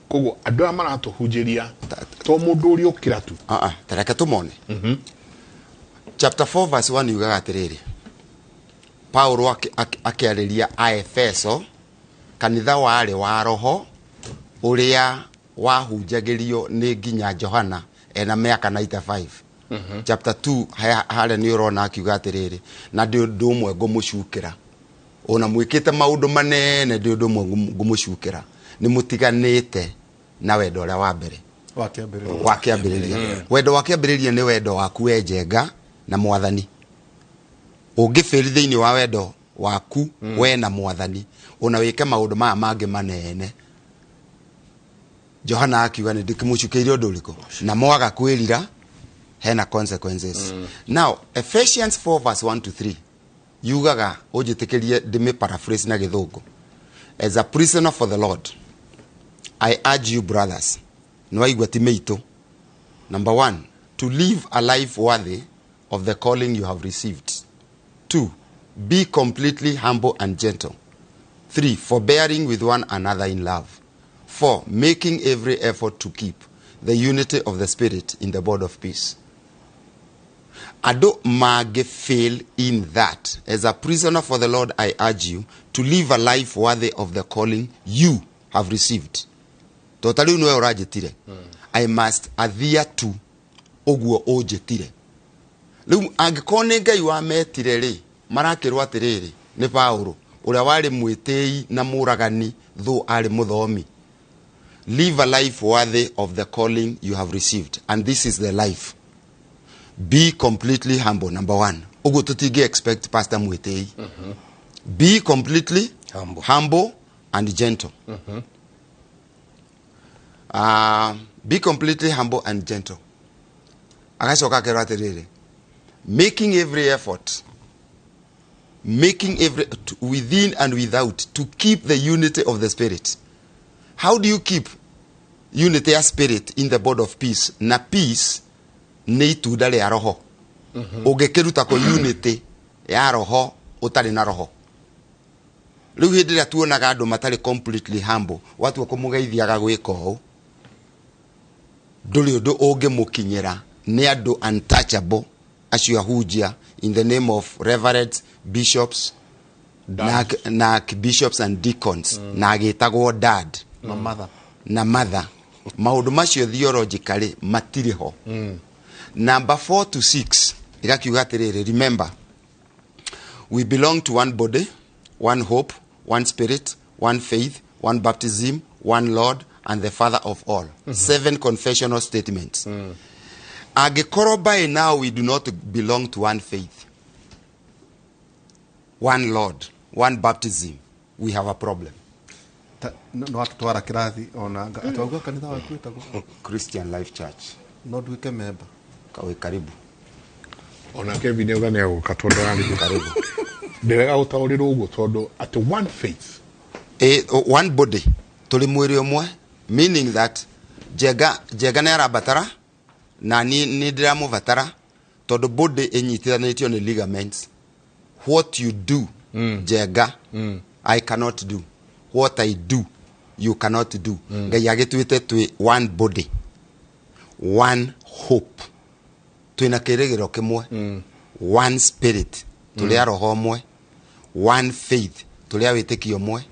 Koguo andũ aya maratũhunjĩria to mũndũ ũrĩa ũkĩra tu? Ah, ah, tareke tũmone. Chapter 4 verse 1 yugaga atĩrĩrĩ, Paulo akĩarĩria Aefeso, kanitha warĩ wa roho ũrĩa wahunjagĩrio nĩ nginya Johana ena mĩaka 95. Chapter 2 harĩa nĩ ũrona akiuga atĩrĩrĩ, na ndĩ ũndũ ũmwe ngũmũcukĩra, ona mwĩkĩte maũndũ manene, ndĩ ũndũ ũmwe ngũmũcukĩra, nĩ mũtiganĩte na wendo ũrĩa wa mbere. Wa kĩambĩrĩria. Wa kĩambĩrĩria. Wendo wa kĩambĩrĩria nĩ wendo waku we njenga na Mwathani. Ũngĩbĩri thĩinĩ wa wendo waku we na Mwathani, ona wĩke maũndũ maya mangĩ manene, Johana akiuga nĩ ndĩkĩmũcukĩire ũndũ ũrĩkũ, na mwaga kwĩrira hena consequences. Now Ephesians 4 verse 1 to 3 yugaga, ũnjĩtĩkĩrie ndĩmĩ paraphrase na Gĩthũngũ: "As a prisoner for the Lord, I urge you, brothers," nĩ waigua ti mĩitũ, "number one, to live a life worthy of the calling you have received. Two, be completely humble and gentle. Three, forbearing with one another in love. Four, making every effort to keep the unity of the Spirit in the bond of peace." Andũ mangĩ fail in that. "As a prisoner for the Lord, I urge you to live a life worthy of the calling you have received." To ta rĩu nĩwe ũranjĩtire, I must adhere to ũguo ũnjĩtire. Rĩu angĩkorwo nĩ Ngai wametire rĩ, marakĩrwo atĩrĩrĩ nĩ Paulo ũrĩa warĩ mwĩtĩi na mũragani thũ, arĩ mũthomi, "Live a life worthy of the calling you have received." And this is the life: be completely humble, number one. Ũguo tũtingĩ expect pastor mwĩtĩi. Be completely humble, humble and gentle. Be completely humble and gentle. Agacoka akerwo atĩrĩrĩ, making every effort, making every to, within and without, to keep the unity of the Spirit. How do you keep unity ya Spirit in the bond of peace? Na peace nĩ itunda rĩa Roho. Ũngĩkĩruta kũ unity ya Roho ũtarĩ na Roho? Rĩu hĩndĩ ĩrĩa tuonaga andũ matarĩ completely humble, watua kũmũgeithia agagwĩka ũũ, ndũrĩ ũndũ ũngĩmũkinyĩra. Nĩ andũ untouchable acio ahunjia in the name of reverends, bishops na bishops and deacons, na agĩtagwo dad na mother. Na mother. Maũndũ macio theologically matirĩ ho. Number 4 to 6 ĩgakiuga atĩrĩrĩ, "Remember we belong to one body, one hope, one Spirit, one faith, one baptism, one Lord and the Father of all." Seven confessional statements. Angĩkorwo by now we do not belong to one faith, one Lord, one baptism, we have a problem. No watũtwara kĩrathi ona atwauga kanitha waku wĩtagwo? Christian Life Church. No nduĩke memba? Wĩ karibu. Ona Kevin auga nĩ egũka tondũ ararĩ karibu. Ndĩrega gũtaũrĩrwo ũguo tondũ atĩ one faith. One body, tũrĩ mwĩrĩ ũmwe, meaning that Njenga nĩ arabatara na niĩ nĩ ndĩramũbatara tondũ body ĩnyitithanĩtio nĩ ligaments. What you do, Njenga, I cannot do. What I do, you cannot do. Ngai agĩtuĩte twĩ one body, one hope, twĩna kĩrĩgĩrĩro kĩmwe, one spirit, tũrĩ a roho ũmwe, one faith, tũrĩ a wĩtĩkio ũmwe,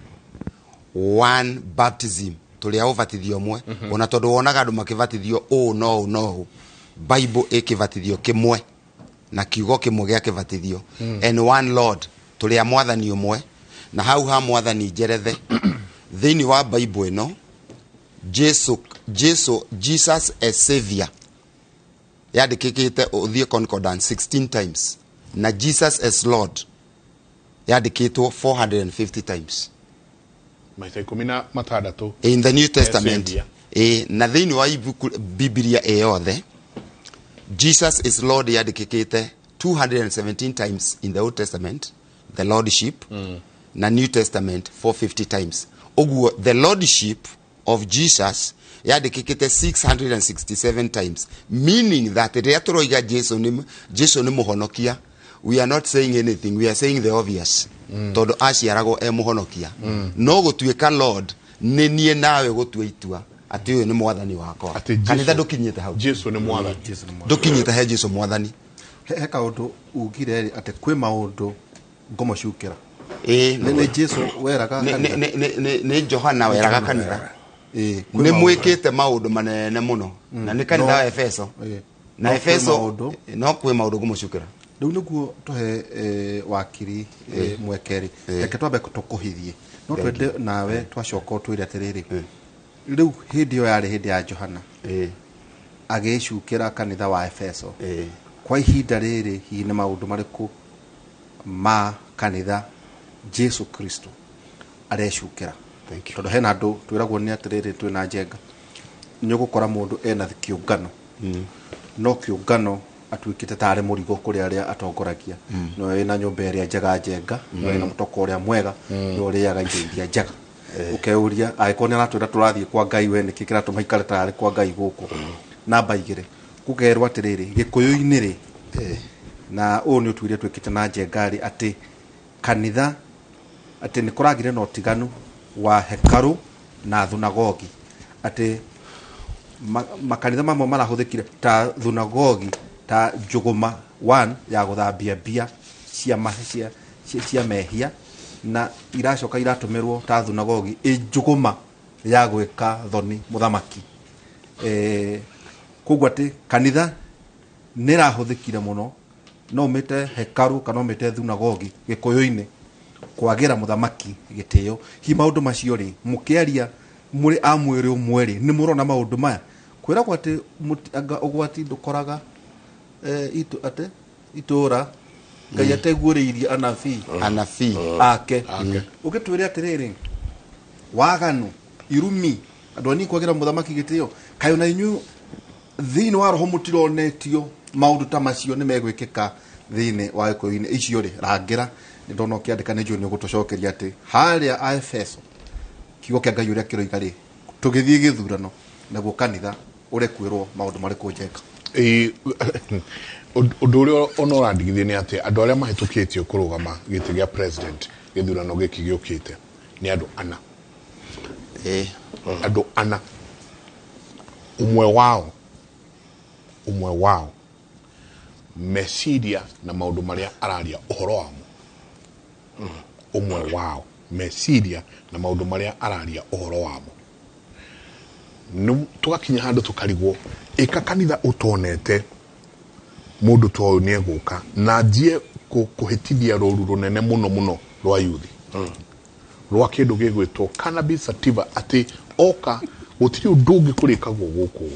one baptism, tũrĩ a ũbatithio ũmwe. Ona tondũ wonaga andũ makĩbatithio ũũ no ũũ no ũũ, Bible ĩkĩbatithio kĩmwe na kiugo kĩmwe gĩa kĩbatithio. And one Lord, tũrĩ a mwathani ũmwe. Na hau ha mwathani njerethe thĩinĩ wa Bible ĩno, Jesu, Jesus as Savior yandĩkĩkĩte, ũthiĩ concordance, 16 times, na Jesus as Lord yandĩkĩtwo 450 times. Maita 16. In the New Testament. Savior. Na thĩinĩ wa ibuku Biblia ĩ yothe, Jesus is Lord yandĩkĩkĩte 217 times in the Old Testament, the lordship, na New Testament 450 times. Ũguo the lordship of Jesus yandĩkĩkĩte 667 times, meaning that rĩrĩa tũroiga Jesu nĩ mũhonokia, we are not saying anything, we are saying the obvious, tondũ aciaragwo e mũhonokia. No gũtuĩka Lord nĩ niĩ nawe gũtua itua atĩ ũyũ nĩ mwathani wakwa. Atĩ Jesu- Kanitha ndũkinyĩte hau. Jesu nĩ mwathani. Ndũkinyĩte he Jesu mwathani. He kaũndũ ugire rĩ atĩ kwĩ maũndũ ngũmũcukĩra. Ĩĩ. Nĩ Jesu weraga kanitha? Nĩ Johana weraga kanitha. Ĩĩ, kwĩ Nĩ maũndũ. mwĩkĩte maũndũ manene mũno, na nĩ kanitha wa Efeso. Na No kwĩ Efeso maũndũ. No kwĩ maũndũ ngũmũcukĩra. Rĩu nĩguo tũhe wakiri mweke rĩ, reke twambe tũkũhithie, no Thank twende nawe twacoka ũtwĩre atĩrĩrĩ, rĩu hĩndĩ ĩyo yarĩ hĩndĩ ya Johana agĩcukĩra kanitha wa Efeso, kwa ihinda rĩrĩ hihi nĩ maũndũ marĩkũ ma kanitha Jesu Kristo arecukĩra? Thank you. Tondũ hena andũ twĩragwo nĩ atĩrĩrĩ, twĩna Njenga, nĩ ũgũkora mũndũ ena kĩũngano, no kĩũngano atuĩkĩte tarĩ mũrigo kũrĩ arĩa atongoragia. No wĩna nyũmba ĩrĩa njega Njenga, no wĩna mũtoko ũrĩa mwega, no ũrĩaga indo iria njega, ũkeuria angĩkorwo nĩ aratwĩra tũrathiĩ kwa Ngai, we nĩkĩ kĩratũma ikare tarĩ kwa Ngai gũkũ? Namba 2, kũgerwo atĩrĩrĩ, gĩkũyũ-inĩ rĩ, na ũũ nĩ ũtuire twĩkĩte na Njenga rĩ, atĩ kanitha atĩ nĩ kũragire na ũtiganu wa hekarũ na thunagogi, atĩ makanitha mamwe marahũthĩkire ta thunagogi, ta njũgũma one ya gũthambia mbia cia mehia, na iracoka iratũmĩrwo ta thunagogi ĩ njũgũma ya gwĩka thoni mũthamaki. Koguo atĩ kanitha nĩ ĩrahũthĩkire mũno, no ũmĩte hekarũ kana ũmĩte thunagogi gĩkũyũ-inĩ, kwagĩra mũthamaki gĩtĩo. Hihi maũndũ macio rĩ, mũkĩaria mũrĩ a mwĩrĩ ũmwe rĩ, nĩ mũrona maũndũ maya? Kwĩragwo atĩ anga ũgwati ndũkoraga atĩ itũra Ngai ateguũrĩirie anabii Anabii. ake. Ũgĩtwĩre atĩrĩrĩ, waganu, irumi, andũ anini kwagĩra mũthamaki gĩtĩo, kaĩ ona inyuĩ thĩinĩ wa roho mũtironetio maũndũ ta macio nĩ megwĩkĩka thĩinĩ wa gĩkũyũ-inĩ icio rĩ? Rangĩra, nĩ ndona ũkĩandĩka, nĩ njũĩ nĩ ũgũtũcokeria atĩ harĩa a Efeso kiugo kĩa Ngai ũrĩa kĩroiga rĩ, tũgĩthiĩ gĩthurano naguo kanitha ũrekwĩrwo maũndũ marĩkũ, Njenga? Ĩĩ, ũndũ ũrĩa ona ũrandigithia nĩ atĩ andũ arĩa mahĩtũkĩtio kũrũgama gĩtĩ gĩa president gĩthurano gĩkĩ gĩũkĩte nĩ andũ ana. Andũ ana, ũmwe wao meciria na maũndũ marĩa araria ũhoro wamo, ũmwe wao meciria na maũndũ marĩa araria ũhoro wamo, nĩ tũgakinya handũ tũkarigwo ĩka kanitha ũtonete mũndũ ta ũyũ nĩ egũka na njie kũhĩtithia rũru rũnene mũno mũno rwa yuthi rwa kĩndũ gĩgwĩtwo cannabis sativa, atĩ oka gũtirĩ ũndũ ũngĩ kũrĩkagwo gũkũ,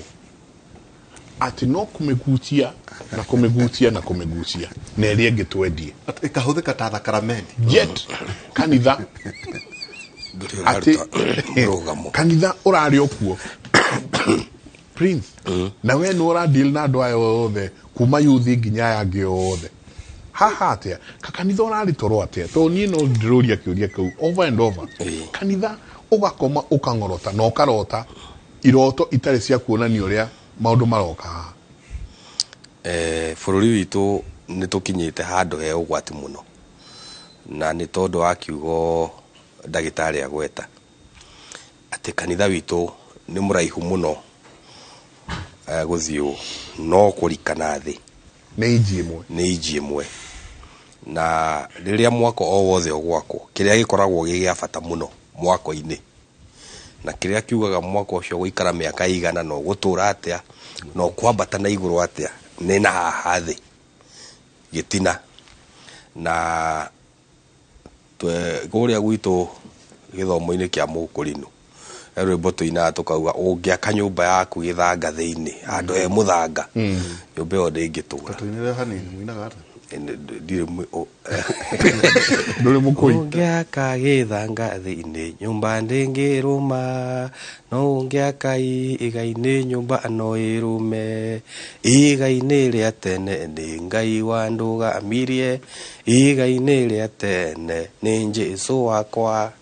atĩ no kũmĩgucia na kũmĩgucia na kũmĩgucia na ĩrĩa ĩngĩ twendie. Ĩkahũthĩka ta thakaramenti. Yet kanitha atĩ kanitha ũrarĩ o kuo. Prince, na we nĩ ũra deal na andũ aya othe kuma youth nginya aya angĩ othe, haha atĩa kakanitha ũrarĩ toro atĩa? Tondũ niĩ no ndĩrũria kĩũria kĩu over and over. Kanitha ũgakoma, ũkang'orota na ũkarota iroto itarĩ cia kuonania ũrĩa maũndũ maroka haha. Bũrũri witũ nĩ tũkinyĩte handũ he ũgwati mũno, na nĩ tondũ wa kiugo ndagĩtarĩ agweta atĩ kanitha witũ nĩ mũraihu mũno, gũthiĩ ũũ no kũrika na thĩ. Nĩ inji ĩmwe. Nĩ inji ĩmwe. Na rĩrĩa mwako o wothe ũgwakwo, kĩrĩa gĩkoragwo gĩ gĩa bata mũno mwako-inĩ na kĩrĩa kiugaga mwako ũcio gũikara mĩaka igana na ũgũtũra atĩa na ũkwambata na igũrũ atĩa, nĩ na haha thĩ gĩtina. Na kũrĩa gwitũ gĩthomo-inĩ kĩa Mũkũrinũ, he rwĩmbo tũinaga tũkauga, ũngĩaka nyũmba yaku gĩthanga thĩinĩ, handũ he mũthanga, nyũmba ĩyo ndĩngĩtũra. Tũinĩre hanini, mũinaga atĩa? Ndirĩ Ndũrĩ mũkũi. Ũngĩaka gĩthanga thĩinĩ, nyũmba ndĩngĩrũma, no ũngĩaka igai-inĩ, nyũmba no ĩrũme. Igai-inĩ rĩa tene nĩ Ngai wandũgamirie, igai-inĩ rĩa tene nĩ Jesũ wakwa.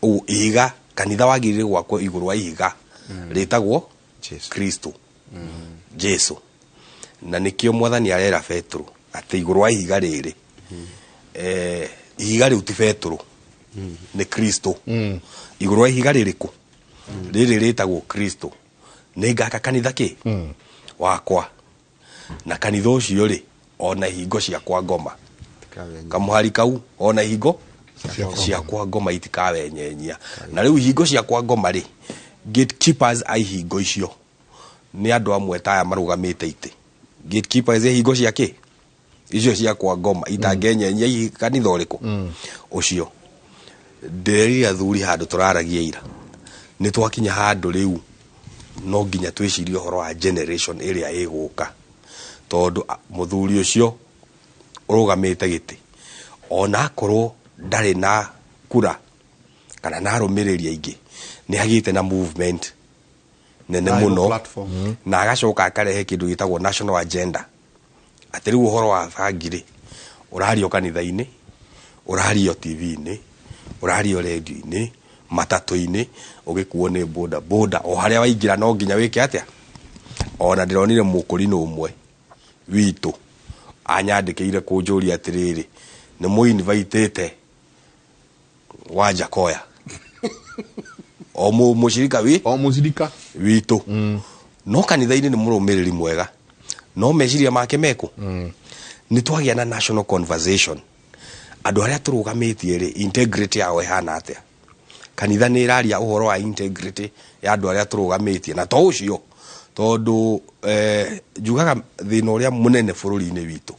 Ũguo ihiga, kanitha wagĩrĩire gwakwo igũrũ wa ihiga rĩtagwo Kristo Jesu. Na nĩkĩo Mwathani arera Petero atĩ igũrũ wa ihiga rĩrĩ, ihiga rĩu ti Petero, nĩ Kristo. Igũrũ wa ihiga rĩrĩkũ? Rĩrĩ rĩtagwo Kristo, nĩ ngaka kanitha kĩ wakwa, na kanitha ũcio rĩ, ona ihingo ciakwa ngoma, kamũhari kau, ona ihingo ciakwa ngoma itikawenyenyia. Na rĩu ihingo ciakwa ngoma rĩ, gatekeepers a ihingo icio nĩ andũ amwe ta aya marũgamĩte itĩ. Gatekeepers a ihingo cia kĩ icio ciakwa ngoma itangenyenyia kanitha ũrĩkũ ũcio. Ndĩrerire athuri handũ tũraragia ira, nĩ twakinya handũ rĩu no nginya twĩcirie ũhoro wa generation ĩrĩa ĩgũka, tondũ mũthuri ũcio ũrũgamĩte gĩtĩ, ona akorwo ndarĩ na kura kana na arũmĩrĩri aingĩ, nĩ agĩte na movement nene Na mũno platform. Na agacoka akarehe kĩndũ gĩtagwo national agenda, atĩ rĩu ũhoro wa bangi rĩ, ũrario kanitha-inĩ, ũrario TV-inĩ, ũrario radio-inĩ, matatũ-inĩ, ũgĩkuo nĩ boda boda, o harĩa waingĩra no nginya wĩke atĩa. Ona ndĩronire mũkũrinũ ũmwe witũ anyandĩkĩire kũnjũria atĩrĩrĩ, nĩ mũinvitĩte Wanjakoya, o mũcirika wi o mũcirika witũ, no kanitha-inĩ nĩ mũrũmĩrĩri mwega, no meciria make mekũ. Nĩ twagĩa na national conversation, andũ arĩa tũrũgamĩtie rĩ, integrity yao ĩhana atĩa? Kanitha nĩ ĩraria ũhoro wa integrity ya andũ arĩa tũrũgamĩtie? Na to ũcio, tondũ njugaga thĩna ũrĩa mũnene bũrũri-inĩ witũ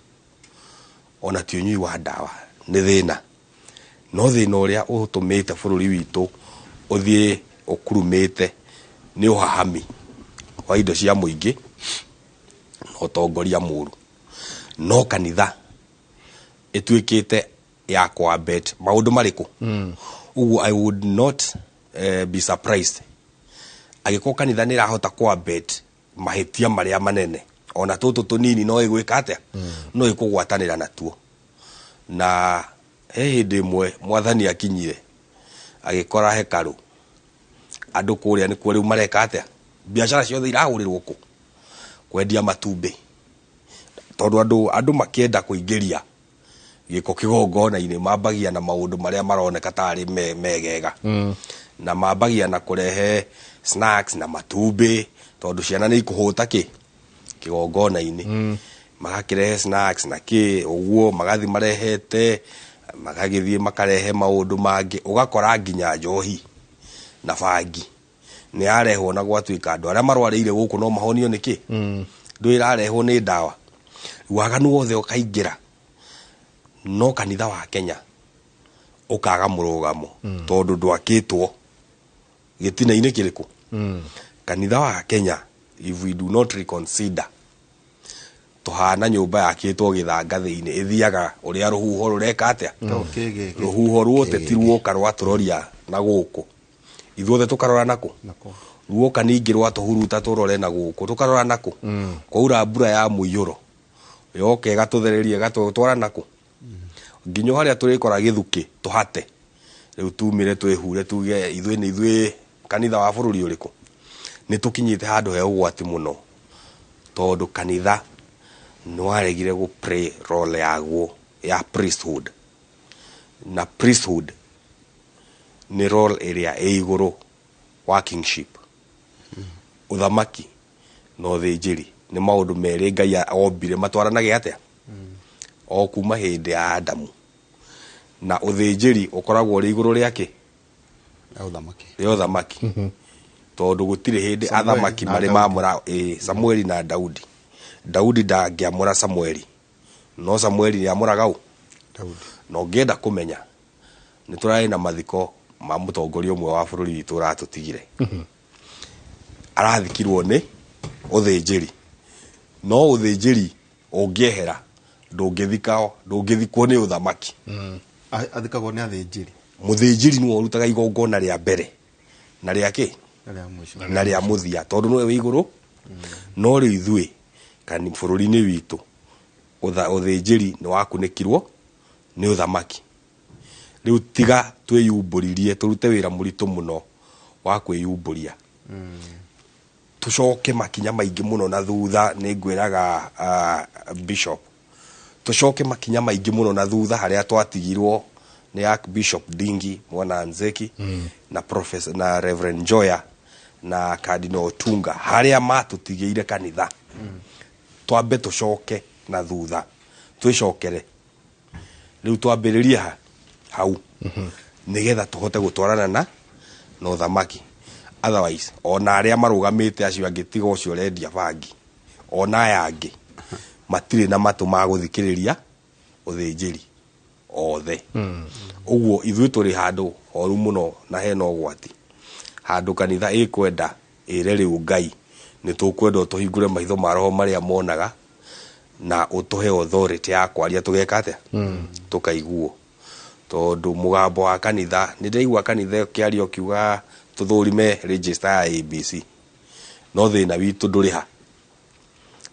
ona ti ũnyui wa ndawa, nĩ thĩna, no thĩna ũrĩa ũtũmĩte bũrũri witũ ũthiĩ ũkurumĩte nĩ ũhahami wa indo cia mũingĩ na ũtongoria mũru. No kanitha ĩtuĩkĩte ya kwambet maũndũ marĩkũ? Ũguo I would not be surprised angĩkorwo kanitha nĩ ĩrahota kwambet mahĩtia marĩa manene, ona tũtũ tũnini no ĩgwĩka atĩa, no ĩkũgwatanĩra natuo. Na he hĩndĩ ĩmwe Mwathani akinyire agĩkora hekarũ andũ kũrĩa nĩkuo rĩu mareka atĩa, biacara ciothe irahũrĩrwo kũ kwendia matumbĩ, tondũ andũ makĩenda kũingĩria gĩko kĩgongona-inĩ mambagia na maũndũ marĩa maroneka tarĩ megega, na mambagia na kũrehe snacks na matumbĩ, tondũ ciana nĩ ikũhũta kĩ kĩgongona-inĩ. Magakĩrehe snacks na kĩ ũguo, magathi marehete, magagĩthiĩ makarehe maũndũ mangĩ, ũgakora nginya njohi na bangi nĩ yarehwo, na gwatuĩka andũ arĩa marwarĩire gũkũ no mahonio nĩ kĩ ndũ ĩrarehwo nĩ ndawa. Waganu wothe ũkaingĩra, no kanitha wa Kenya ũkaga mũrũgamo, tondũ ndwakĩtwo gĩtina-inĩ kĩrĩkũ. Kanitha wa Kenya, if we do not reconsider, tũhana nyũmba yakĩtwo gĩthanga thĩinĩ, ĩthiaga ũrĩa rũhuho rũreka atĩa. Rũhuho ruoteti ruoka rwatũroria na gũkũ, ithuothe tũkarora nakũ. Ruoka ningĩ rwatũhuruta tũrore na gũkũ tũkarora nakũ. Kwaura mbura ya mũiyũro yoka ĩgatũthereria ĩgatũtwara nakũ nginya harĩa tũrĩkora gĩthukĩ tũhate. Rĩu tumire twĩhure tuge ithuĩ nĩ ithuĩ kanitha wa bũrũri ũrĩkũ. Nĩ tũkinyĩte handũ he ũgwati mũno tondũ kanitha nĩ waregire gũ play role yaguo ya priesthood, na priesthood nĩ role ĩrĩa ĩ igũrũ wa kingship. Ũthamaki na ũthĩnjĩri nĩ maũndũ merĩ Ngai ombire matwaranage atĩa o kuma hĩndĩ ya Adamu, na ũthĩnjĩri ũkoragwo ũrĩ igũrũ rĩa kĩ? Rĩa ũthamaki, tondũ gũtirĩ hĩndĩ Samueli athamaki na marĩ Daudi. mamũra Samueli na Daudi. Daudi ndangĩamũra Samueli, no Samueli nĩamũraga ũ? Na ũngĩenda kũmenya, nĩ tũrarĩ na mathiko ma mũtongoria ũmwe wa bũrũri witũ ũratũtigire. Arathikirwo nĩ ũthĩnjĩri, no ũthĩnjĩri ũngĩehera ndũngĩthikao, ndũngĩthikwo nĩ ũthamaki. Athikagwo nĩ athĩnjĩri. Mũthĩnjĩri nĩwe ũrutaga igongona rĩa mbere na rĩa kĩ? Na rĩa mũico. Na rĩa mũthia, tondũ nĩwe wĩ igũrũ. No rĩu ithuĩ kani bũrũri-inĩ witũ ũthĩnjĩri nĩ wakunĩkirwo nĩ ũthamaki. Rĩu tiga twĩyumbũririe, tũrute wĩra mũritũ mũno wa kwĩyumbũria, tũcoke makinya maingĩ mũno na thutha. Nĩ ngwĩraga bishop, tũcoke makinya maingĩ mũno na thutha harĩa twatigirwo nĩ Archbishop Ndingi Mwana Nzeki na Professor na Reverend Njoya na Cardinal Otunga, harĩa matũtigĩire kanitha. Twambe tũcoke na thutha, twĩcokere rĩu, twambĩrĩrie hau nĩgetha tũhote gũtwarana na ũthamaki. Otherwise ona arĩa marũgamĩte acio angĩ, tiga ũcio ũrendia bangi, ona aya angĩ matirĩ na matũ ma gũthikĩrĩria ũthĩnjĩri othe. Ũguo ithuĩ tũrĩ handũ horu mũno na hena ũgwati, handũ kanitha ĩkwenda ĩre rĩu Ngai nĩ tũkwenda ũtũhingũre maitho ma roho marĩa monaga na ũtũhe authority ya kwaria, tũgeka atĩa tũkaiguo, tondũ mũgambo wa kanitha, nĩ ndĩraigua kanitha ũkĩaria ũkiuga tũthũrime register ya ABC, no thĩna witũ ndũrĩ ha,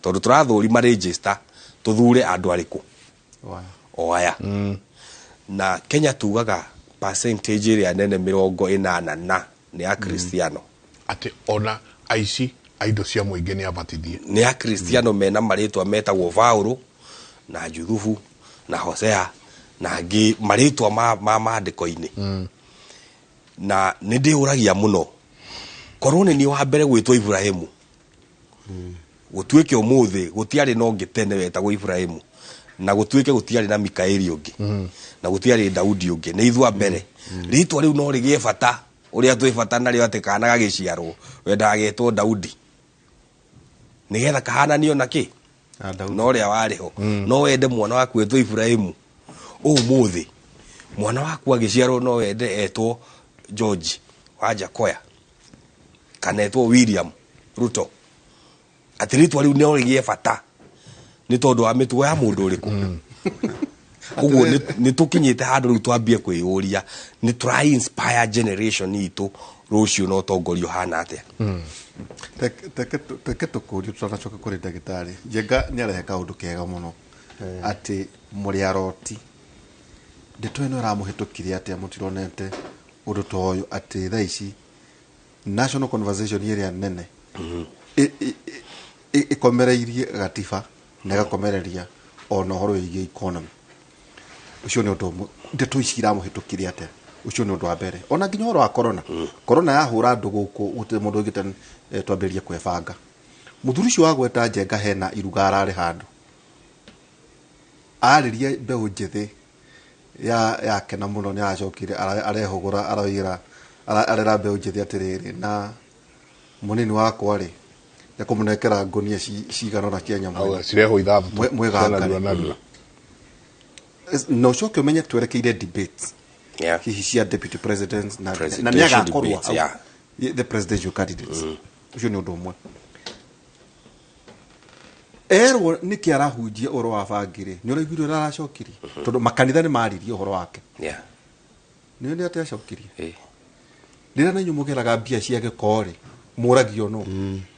tondũ tũrathũrima register tũthure andũ arĩkũ o aya. Na Kenya tugaga percentage ĩrĩa nene 80 na nĩ akristiano. Atĩ ona aici a indo cia mũingĩ nĩ abatithie. Nĩ akristiano mena marĩtwa metagwo Vaũrũ na Juthubu na Hosea na angĩ, marĩtwa ma maandĩko-inĩ. Na nĩ ndĩũragia mũno, korwo nĩ niĩ wa mbere gwĩtwo Ibrahimu, gũtuĩke ũmũthĩ gũtiarĩ na ũngĩ tene wetagwo Ibrahimu, na gũtuĩke gũtiarĩ na Mikaeli ũngĩ, na gũtiarĩ Daudi ũngĩ, nĩ ithuĩ a mbere, rĩtwa rĩu no rĩgĩe bata ũrĩa twĩ bata narĩo, atĩ kana gagĩciarwo wendaga getwo Daudi nĩgetha kahananio na kĩ na ũrĩa warĩ ho. No wende mwana waku etwo Ibrahimu. Ũmũthĩ mwana waku agĩciarwo no wende etwo George Wajakoya kana etwo William Ruto, atĩ rĩtwa rĩu no rĩgĩe bata nĩ tondũ wa mĩtugo ya mũndũ ũrĩkũ. Ũguo nĩ tũkinyĩte handũ rĩu twambie kwĩyũria nĩ tũra inspire generation itũ rũciũ na ũtongoria ũhana atĩa. Teke tũkũrie tutanacoka kũrĩ ndagĩtarĩ Njenga. Nĩ arehe kaũndũ kega mũno atĩ mũrĩ aroti, ndeto ĩno ĩramũhĩtũkire atĩa? Mũtironete ũndũ ta ũyũ atĩ thaa ici national conversation ĩrĩa nene ĩkomereirie gatiba na ĩgakomereria ona ũhoro wĩgiĩ economy. Ũcio nĩ ũndũ ũmwe. Ndeto ici iramũhĩtũkire atĩa? Ũcio nĩ ũndũ wa mbere. Ona nginya ũhoro wa corona, corona yahũra andũ gũkũ, gũtirĩ mũndũ ũgĩte twambĩrĩrie kwĩbanga. Mũthuri ũcio wa gweta Njenga hena iruga ararĩ handũ arĩrie mbeũ njĩthĩ ya yakena mũno. Nĩ aracokire arehũgũra, aroira arera mbeũ njĩthĩ atĩrĩrĩ, na mũnini wakwa rĩ, nĩkũmũnengera ngũnia cigana ũna cia nyamũ. Auga cirehwo 6. Mwĩgangare. Narua narua. Na ũcoke ũmenye twerekeire debates hihi cia deputy president na Presidential nĩ agakorwo debates, hau. yeah. The presidential candidates. Ũcio nĩ ũndũ ũmwe. Erwo nĩkĩ arahunjia ũhoro wa bangĩrĩ, nĩ ũraiguire ũrĩa aracokirie, tondũ makanitha nĩ maririe ũhoro wake. Nĩ nĩ atĩ acokirie rĩrĩa na inyuĩ mũgeraga mbia cia gĩko rĩ. Mũragio nũ?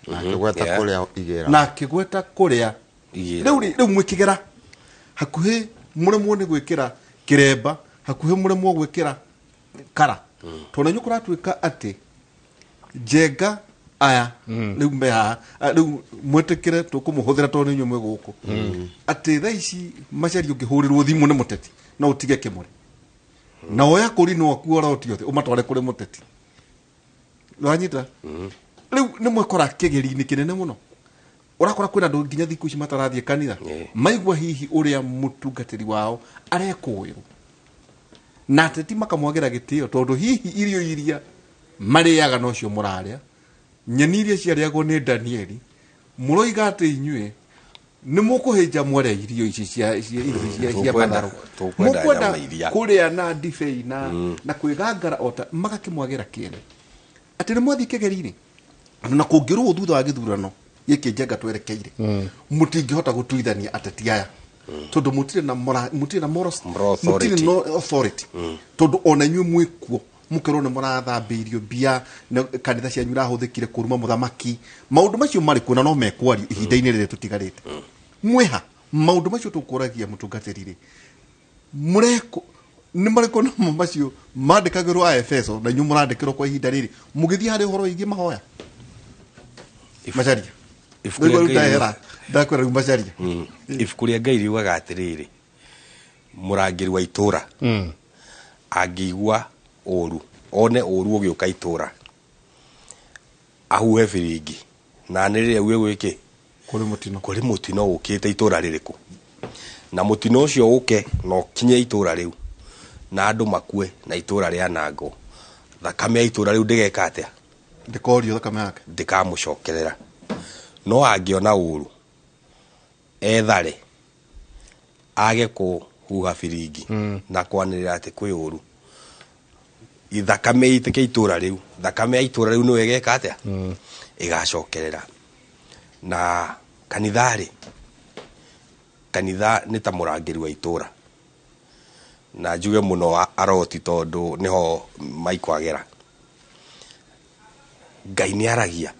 Na akĩgweta kũrĩa igĩra. Na akĩgweta kũrĩa rĩu rĩ, rĩu mwĩkĩgera hakuhĩ mũremwo nĩ gwĩkĩra kĩremba, hakuhĩ mũremwo gwĩkĩra kara, tondũ na inyuĩ kũratuĩka atĩ Njenga aya rĩu me haha, rĩu mwĩtĩkĩre tũkũmũhũthĩra tondũ nĩ inyuĩ mwĩ gũkũ, atĩ thaa ici Macharia ũngĩhũrĩrwo thimũ nĩ mũteti no ũtige kĩmũrĩ na woya kũri no akuo roti othe ũmatware kũrĩ mũteti. Wanyita? Rĩu nĩ mwekora kĩgeri-inĩ kĩnene mũno. Ũrakora kwĩna andũ nginya thikũ ici matarathiĩ kanitha, maigua hihi ũrĩa mũtungatĩri wao arekũĩrwo na ateti makamwagĩra gĩtĩo, tondũ hihi irio iria marĩaga nocio mũrarĩa, nyeni iria ciarĩagwo nĩ Danieli. Mũroiga atĩ inyuĩ nĩ mũkũhĩnja mwarĩa irio ici cia matharũ. Tũkwenda mũkwenda nyama iria. Kũrĩa na ndibei na kwĩgangara ota magakĩmwagĩra kĩene atĩ nĩ mwathiĩ kĩgeri-inĩ na kũngĩrwo thutha wa gĩthurano gĩkĩ Njenga twerekeire, mũtingĩhota gũtuithania ateti aya tondũ mũtirĩ na mũtirĩ na moral Moral authority. Mũtirĩ na authority, tondũ ona inyuĩ mwĩkuo mũkerwo nĩ mũrathambĩirio mbia na kanitha cianyu irahũthĩkire kũruma mũthamaki. Maũndũ macio marĩ kuo na no mekwario ihinda-inĩ rĩrĩ tũtigarĩte. Mwĩha maũndũ macio tũkũragia mũtungatĩri rĩ, mũreko nĩ marĩkũ namo macio mandĩkagĩrwo a Efeso na inyuĩ mũrandĩkĩrwo kwa ihinda rĩrĩ mũgĩthiĩ harĩ ũhoro wĩgiĩ mahoya, Macharia? Ibuku rĩa Rĩu Ngai ndahera ndakwĩra rĩu, Macharia. Ibuku rĩa Ngai riugaga atĩrĩrĩ, mũrangĩri wa itũra angĩigua ũru, one ũru ũgĩũka itũra, ahuhe biringi na anĩrĩre auge gwĩkĩ kũrĩ mũtino, kũrĩ mũtino ũkĩte itũra rĩrĩkũ, na mũtino ũcio ũke na ũkinye itũra rĩu na andũ makue na itũra rĩanangwo, thakame ya itũra rĩu ndĩgeka atĩa? Ndĩkorio thakame yake. Ndĩkamũcokerera. No angĩona ũru ethare, age kũhuha biringi na kwanĩrĩra atĩ kwĩ ũru, thakame ĩitĩke itũra rĩu, thakame ya itũra rĩu nĩyo ĩgeka atĩa? Ĩgacokerera. Na kanitha rĩ, kanitha nĩ ta mũrangĩri wa itũra, na njuge mũno aroti tondũ nĩho maikwagera. Ngai nĩ aragia,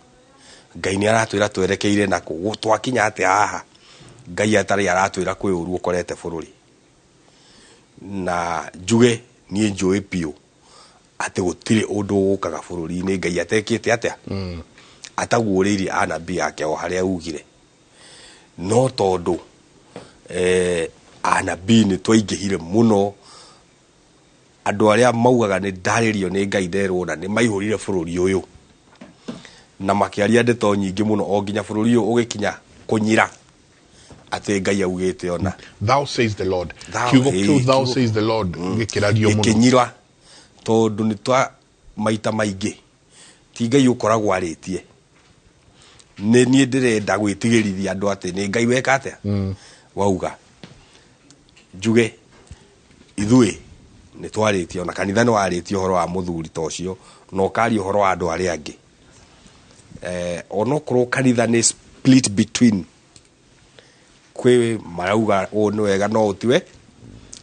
Ngai nĩ aratwĩra twerekeire nakũ, twakinya atĩa haha Ngai atarĩ aratwĩra kwĩ ũru ũkorete bũrũri. Na njuge niĩ njũĩ biũ atĩ gũtirĩ ũndũ ũkaga bũrũri-inĩ Ngai atekĩte atĩa, ataguũrĩirie anabii ake o harĩa ugire. No tondũ anabii nĩ twaingĩhire mũno, andũ arĩa maugaga nĩ ndarĩrio nĩ Ngai nderwo na nĩ maihũrire bũrũri ũyũ na makĩaria ndeto nyingĩ mũno o nginya bũrũri ũyũ ũgĩkinya kũnyira atĩ Ngai augĩte ona. Thou says the Lord. Kiugo kĩu thou says the Lord gĩkĩrario mũno. Gĩkĩnyira tondũ nĩ twa maita maingĩ ti Ngai ũkoragwo arĩtie, nĩ niĩ ndĩrenda gwĩtigĩrithia andũ atĩ nĩ Ngai weka atĩa wauga. Njuge ithuĩ nĩ twarĩtie, ona kanitha nĩ warĩtie ũhoro wa mũthuri ta ũcio na ũkaria ũhoro wa andũ arĩa angĩ, onokorwo kanitha nĩ split between, kwĩ marauga ũũ nĩ wega no ũtiwe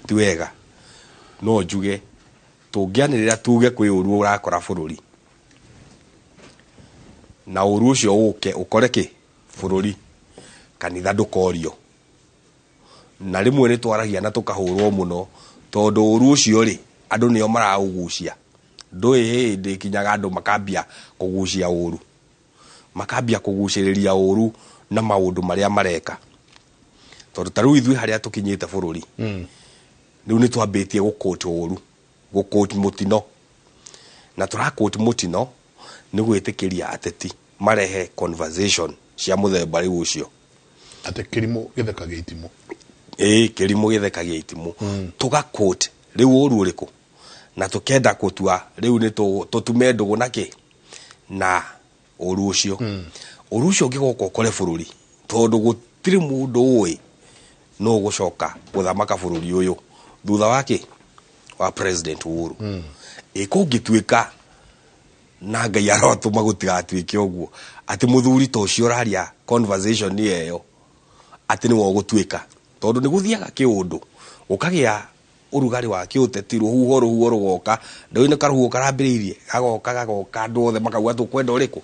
ti wega. No njuge tũngĩanĩrĩra tuge kwĩ ũru ũrakora bũrũri na ũru ũcio ũke ũkore kĩ bũrũri, kanitha ndũkorio. Na rĩmwe nĩ twaragia na tũkahũrwo mũno tondũ ũru ũcio rĩ, andũ nĩo maraũgucia. Ndũĩ hĩndĩ ĩkinyaga andũ makambia kũgucia ũru, makambia kũgucĩrĩria ũru na maũndũ marĩa mareka, tondũ ta rĩu ithuĩ harĩa tũkinyĩte bũrũri rĩu nĩ twambĩtie gũkũti ũru, gũkũti mũtino, na tũrakũti mũtino nĩ gwĩtĩkĩria ateti marehe conversation cia mũthemba rĩu ũcio. Atĩ kĩrimũ gĩthekagia itimũ. Ĩĩ, kĩrimũ gĩthekagia itimũ. Tũgakũti rĩu ũru ũrĩkũ na tũkenda gũtua rĩu nĩ tũtume ndũgũ na kĩ na ũru ũcio. Ũru ũcio ũngĩgoka ũkore bũrũri, tondũ gũtirĩ mũndũ ũĩ no gũcoka gũthamaka bũrũri ũyũ thutha wa kĩ wa President Uhuru. Ĩ kũngĩtuĩka, na Ngai arotũma gũtigatuĩke ũguo, atĩ mũthuri ta ũcio ũraria conversation ĩyo atĩ nĩwe ũgũtuĩka, tondũ nĩ gũthiaga kĩũndũ gũkagĩa ũrugarĩ wa kĩũteti, rũhuho rũgoka, ndũĩ nĩ karũhuho karambĩrĩirie gagoka gagoka, andũ othe makauga tũkwenda ũrĩkũ.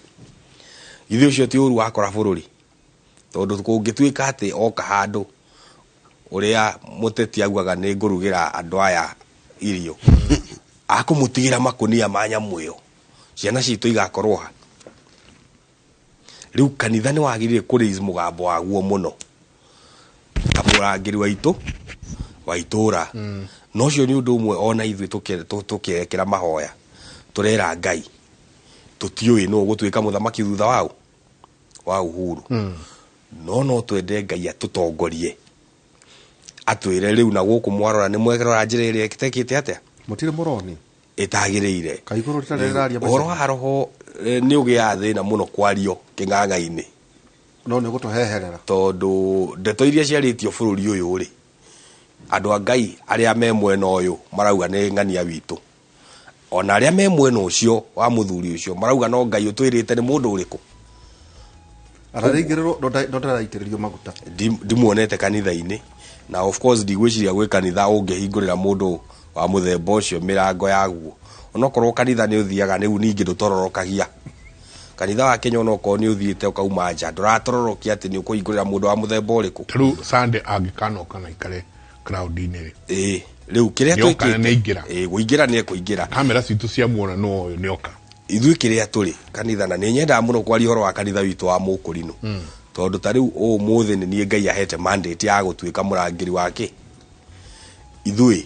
Ithuĩ ũcio ti ũru wakora bũrũri, tondũ kũngĩtuĩka atĩ oka handũ ũrĩa mũteti augaga nĩ ngũrugĩra andũ aya irio, akũmũtigĩra makũnia ma nyamũ ĩyo, ciana citũ igakorwo ha? Rĩu kanitha nĩ wagĩrĩire kũ raise mũgambo waguo mũno ta mũrangĩri wa itũ wa itũra. No ũcio nĩ ũndũ ũmwe ona ithuĩ tũkĩrekera mahoya tũrera Ngai, tũtiũĩ nũ ũgũtuĩka mũthamaki thutha wau wa Uhuru. No twende Ngai atũtongorie, atwĩre rĩu na gũkũ mwarora nĩ mwerora njĩra ĩrĩa ĩtekĩte atĩa, Mũtirĩ mũroni ĩtagĩrĩire. Kaigũrũ rĩtarĩ rĩraria. Ũhoro wa roho nĩ ũgĩaga thĩna mũno kwario kĩng'ang'a-inĩ. No nĩ ũgũtũheherera. Tondũ ndeto iria ciarĩtio bũrũri ũyũ rĩ, andũ a Ngai arĩa me mwena ũyũ marauga nĩ ng'ania witũ, ona arĩa me mwena ũcio wa mũthuri ũcio marauga no Ngai ũtwĩrĩte nĩ mũndũ ũrĩkũ. Araraingĩrĩrwo no ndaraitĩrĩrio maguta. Ndimuonete kanitha-inĩ, na of course ndigwĩciria gwĩ kanitha ũngĩhingũrĩra mũndũ wa mũthemba ũcio mĩrango yaguo, onokorwo kanitha nĩ ũthiaga rĩu ningĩ ndũtororokagia kanitha wa Kenya, onokorwo nĩ ũthiĩte ũkauma nja, ndũratororokia atĩ nĩ ũkũhingũrĩra mũndũ wa mũthemba ũrĩkũ. Rĩu Sunday angĩkanoka na ikare crowd-inĩ rĩ? Ĩĩ, rĩu kĩrĩa Nĩoka na twĩkĩte nĩaingĩra. Ĩĩ, kũingĩra nĩ ekũingĩra. Kamera citũ ciamuona nũ ũyũ nĩoka. Ithuĩ kĩrĩa tũrĩ kanitha, na nĩ nyendaga mũno kwaria ũhoro wa kanitha witũ wa Mũkũrinũ, tondũ ta rĩu ũmũthĩ nĩ niĩ Ngai ahete mandate ya gũtuĩka mũrangĩri wake. Ithuĩ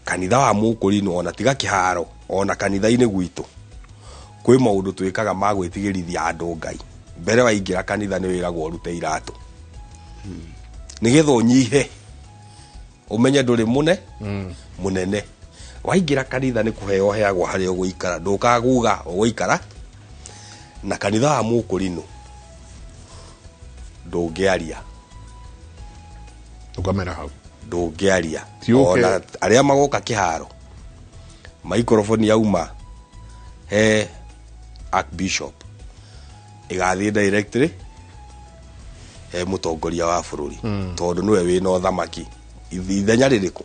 kanitha wa Mũkũrinũ, ona tiga kĩharo, ona kanitha-inĩ gwitũ kwĩ maũndũ twĩkaga ma gwĩtigĩrithia andũ Ngai. Mbere waingĩra kanitha nĩ wĩragwo ũrute iratũ nĩgetha ũnyihe, ũmenye ndũrĩ mũne mũnene. Waingĩra kanitha nĩ kũheo ũheagwo harĩa ũgũikara, ndũkaguga ũgũikara. Na kanitha wa Mũkũrinũ ndũngĩaria. Ũkamera hau. Ndũngĩaria. Ti ũke. Ona arĩa magoka kĩharo, maikroboni yauma he archbishop ĩgathiĩ directly he mũtongoria wa bũrũri, tondũ nĩwe wĩna ũthamaki ithenya rĩrĩkũ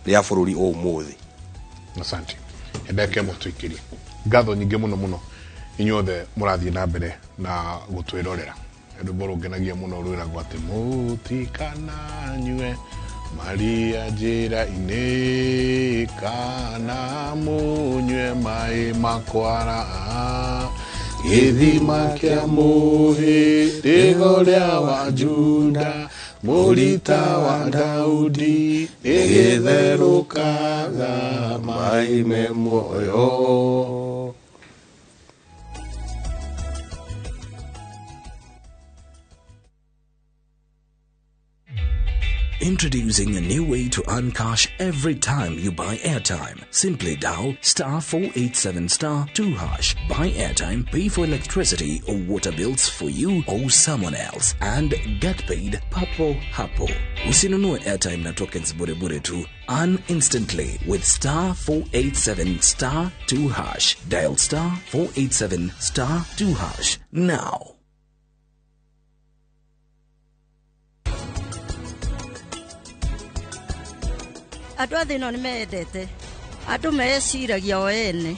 rĩa bũrũri ũmũthĩ. Asante. Ndeke mũtũikĩrie ngatho nyingĩ mũno mũno inyuothe mũrathiĩ na mbere na gũtwĩrorera. Rwĩmbo rũngenagia mũno rwĩragwo atĩ mũtikananyue Maria njĩra-inĩ kana mũnyue maĩ makwara, gĩthima kĩa mũhĩrĩgo rĩa wa Juda, mũrita wa Daudi, nĩgĩtherũkaga maĩ me muoyo. Introducing a new way to earn cash every time you buy airtime. Simply dial star 487 star 2 hash. Buy airtime, pay for electricity or water bills for you or someone else, and get paid papo hapo. Usinunue airtime na tokens bure bure tu. Earn instantly with star 487 star 2 hash. Dial star 487 star 2 hash now. Andũ a thĩ ĩno nĩ mendete andũ meciragia o ene,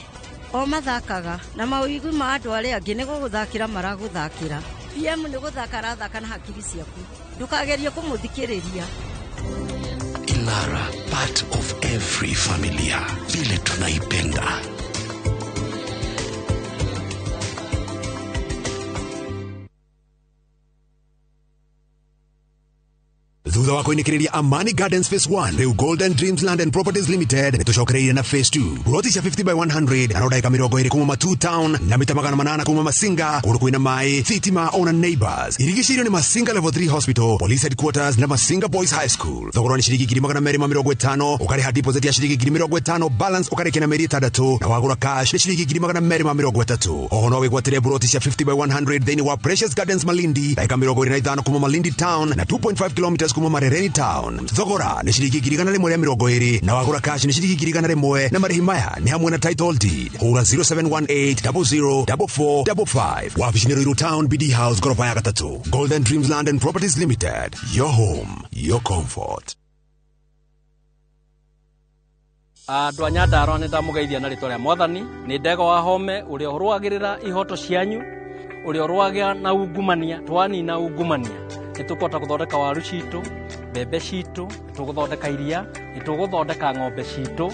o mathakaga na mawĩigwi ma andũ arĩa angĩ, nĩ gũgũthakĩra maragũthakĩra. PM nĩ gũthaka arathaka na hakiri ciaku, ndũkagerie kũmũthikĩrĩria. Ilara, part of every familia. Vile tunaipenda. Thutha wa kũinĩkĩrĩria Amani Gardens Phase 1, rĩu Golden Dreams Land and Properties Limited nĩ tũcokereirie na Phase 2, buroti cia 50 by 100 na no ndagĩka 20 kuma Matu Town na mita 800 kuma Masinga, kũndũ kwĩna maĩ, thitima ona neighbors. Irigicĩirio nĩ Masinga Level 3 Hospital, Police Headquarters na Masinga Boys High School. Thogora nĩ ciringi 250,000, ũkarĩha deposit ya ciringi 50,000, balance ũkarĩkia na mĩeri 6, na wagũra cash nĩ ciringi 230,000. Oho no wĩgwatĩre buroti cia 50 by 100 thĩinĩ wa Precious Gardens Malindi, ndagĩka 25 kuma Malindi Town na 2.5 kilometers kuma Marereni Town. Thogora nĩ ciringi 120,000 na wagũra cash nĩ ciringi 100,000, na marĩhi maya nĩ hamwe na title deed. Hũra 0718 00 44 55. Wabici nĩ Ruiru Town, BD House, goroba ya gatatũ. Golden Dreams Land and Properties Limited. Your home, your comfort. Andũ a Nyandarũa, nĩ ndamũgeithia na rĩtwa rĩa Mwathani. Nĩ Ndegwa wa Home ũrĩa ũrũagĩrĩra ihoto cianyu. Ũrĩa ũrũaga na ungumania, twanina ungumania nĩ tũkũhota gũthondeka waru citũ, mbembe citũ, nĩ tũgũthondeka iria, nĩ tũgũthondeka ng'ombe citũ,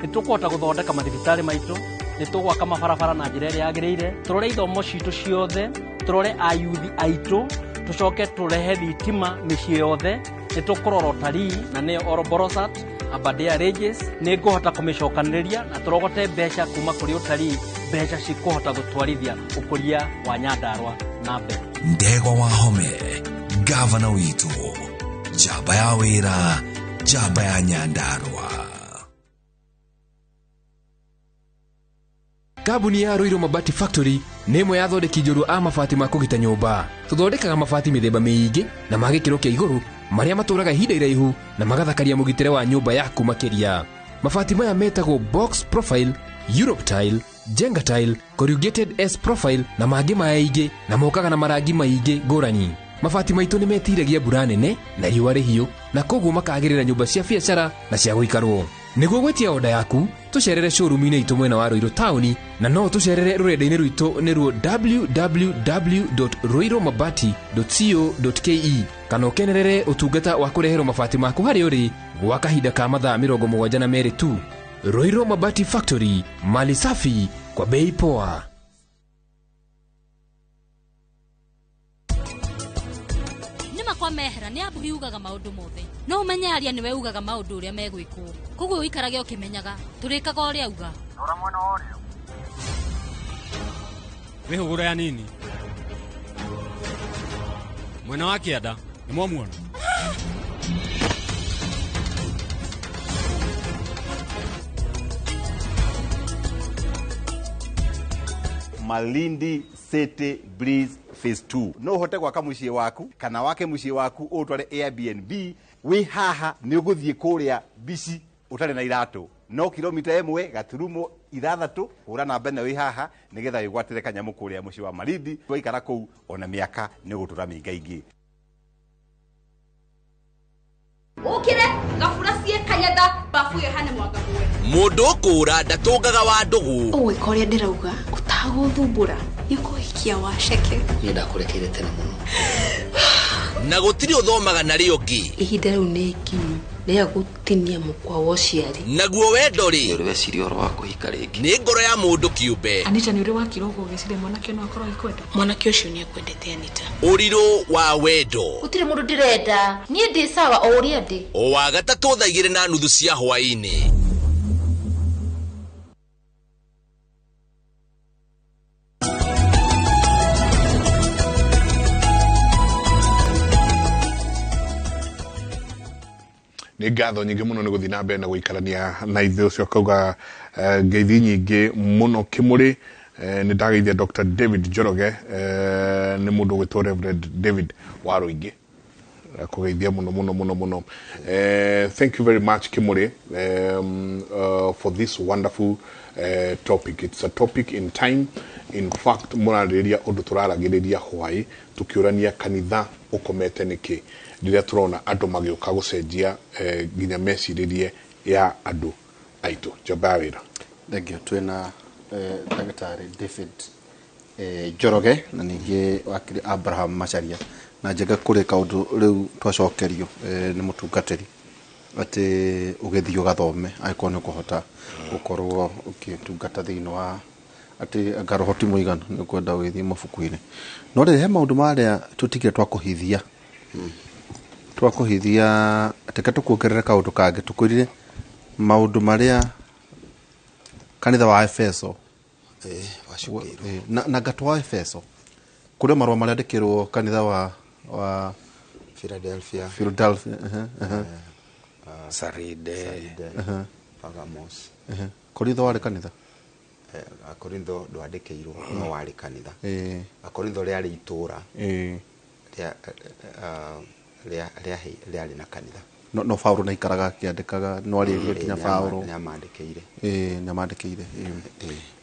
nĩ tũkũhota gũthondeka mathibitarĩ maitũ, nĩ tũgwaka mabarabara na njĩra ĩrĩa yagĩrĩire, tũrore ithomo citũ ciothe, tũrore ayuthi aitũ, tũcoke tũrehe thitima mĩciĩ yothe, nĩ tũkũrora ũtarii na nĩyo Oroborosat, Aberdare Ranges, nĩ ngũhota kũmĩcokanĩrĩria na tũrogote mbeca kuma kũrĩ ũtarii, mbeca cikũhota gũtwarithia ũkũria wa Nyandarua na mbere. Ndegwa Wahome, gavana witũ, njamba ya wĩra, njamba ya Nyandarua. Kambuni ya Ruiru Mabati Factory nĩ ĩmwe ya athondeki njorua a mabati ma kũgita nyũmba. Tũthondekaga mabati mĩthemba mĩingĩ na ma gĩkĩro kĩa igũrũ marĩa matũraga ihinda iraihu na magathakaria mũgitĩre wa nyũmba yaku makĩria. Mabati maya metagwo box profile, Europe tile, Jenga tile, corrugated S profile na mangĩ maingĩ na mokaga na marangi maingĩ ngũrani. Mabati maitũ nĩ metiragia mbura nene na riũa rĩhiũ na koguo makagĩrĩra nyũmba cia biacara na cia gũikarwo. Nĩguo gwĩtia oda yaku, tũcerere showroom-inĩ itũ mwena wa Ruiru taũni na no tũcerere rũrenda-inĩ rwitũ nĩruo www.ruirumabati.co.ke kana ũkenerere ũtungata wa kũreherwo mabati maku harĩa ũrĩ gwa kahinda ka mathaa 72 tu. Ruiru Mabati Factory, mali safi kwa bei poa. Kwa mehera nĩ ambuhi ugaga maũndũ mothe no ũmenye aria nĩwe ugaga maũndũ ũrĩa megwĩkwo koguo ũikarage ũkĩmenyaga tũrĩkaga ũrĩa auga. Rora mwena wa ũrĩo. Wĩhũgũre ya nini mwena wa kĩanda nĩ mwamuona. Malindi City Breeze Phase 2. No uhote gwaka muciĩ waku kana wake muciĩ waku ũtware Airbnb wĩ haha nĩ ũgũthiĩ kũrĩa bici ũtarĩ na iratũ no kilomita 1 gaturumo 6 hũra namba ĩno wĩ haha nĩgetha wĩgwatĩre kanyamũ kũrĩa mũciĩ wa Malindi waikara kũu ona mĩaka nĩ ũgũtũra mĩingaingĩ. Ukire gabura cie kanyatha bafu yo hane mwanga muwe mundu kura ndatungaga wa ndugu ugwika uria ndirauga utaguthumbura ni kuhikia waceke ni ndakurekeire tene muno na gutiri uthomaga na rio ngi ihinda riu ni ikinyu rĩa gũtinia mũkwa wa ũciari naguo wendo ri nĩ weciria ũhoro wa kũhika rĩngĩ nĩ ngoro ya mũndũ kĩũmbe. Anita nĩ ũrĩ wakira ũguo ũgĩciria mwanake no akorwo agĩkwenda? Mwanake ũcio nĩ akwendete Anita. Ũrirũ wa wendo gũtirĩ mũndũ ndĩrenda niĩ ndĩ sawa o ũrĩa ndĩ. O wa gatatũ thaa 2:30 cia hwaĩ-inĩ. Nĩ ngatho nyingĩ mũno nĩ gũthiĩ na mbere na gũikarania na ithuĩ ũcio akauga ngeithi nyingĩ mũno Kĩmũrĩ. Nĩ ndageithia Dr. David Njoroge, nĩ mũndũ ũgwĩtwo Reverend David wa Rũingĩ, kũgeithia mũno mũno mũno mũno. Thank you very much Kĩmũrĩ, for this wonderful topic. It's a topic in time. In fact, mũrarĩrĩria ũndũ tũraragĩrĩria hwaĩ tũkĩũrania kanitha ũkomete nĩkĩ rĩrĩa tũrona andũ magĩũka gũcenjia nginya mecirĩrie ya andũ aitũ. Njamba ya wĩra. Thank you. Twĩna Ndagĩtarĩ David Njoroge na ningĩ wakiri Abraham Macharia na njega kũrĩ kaũndũ rĩu twacokerio nĩ mũtungatĩri atĩ ũgĩthiĩ ũgathome angĩkorwo nĩ ũkũhota gũkorwo ũgĩtungata thĩinĩ wa atĩ anga roho ti mũiganu nĩ ũkwenda ũgĩthiĩ mabuku-inĩ. No rĩrĩ he maũndũ marĩa tũtigire twakũhithia teke tũkuongerere kaũndũ kangĩ tũkwĩrire maũndũ marĩa kanitha wa Efeso na ngatũ wa Efeso kũrĩ marũa marĩa andĩkĩrwo kanitha wa Philadelphia, Saride, Pergamos. Korintho warĩ kanitha? Korintho ndwandĩkĩirwo no warĩ kanitha. Korintho rĩarĩ itũũra rĩarĩ na kanitha. No Paulo na ikaraga akĩandĩkaga no arĩrio nginya Paulo nĩamandĩkĩire. Nĩamandĩkĩire.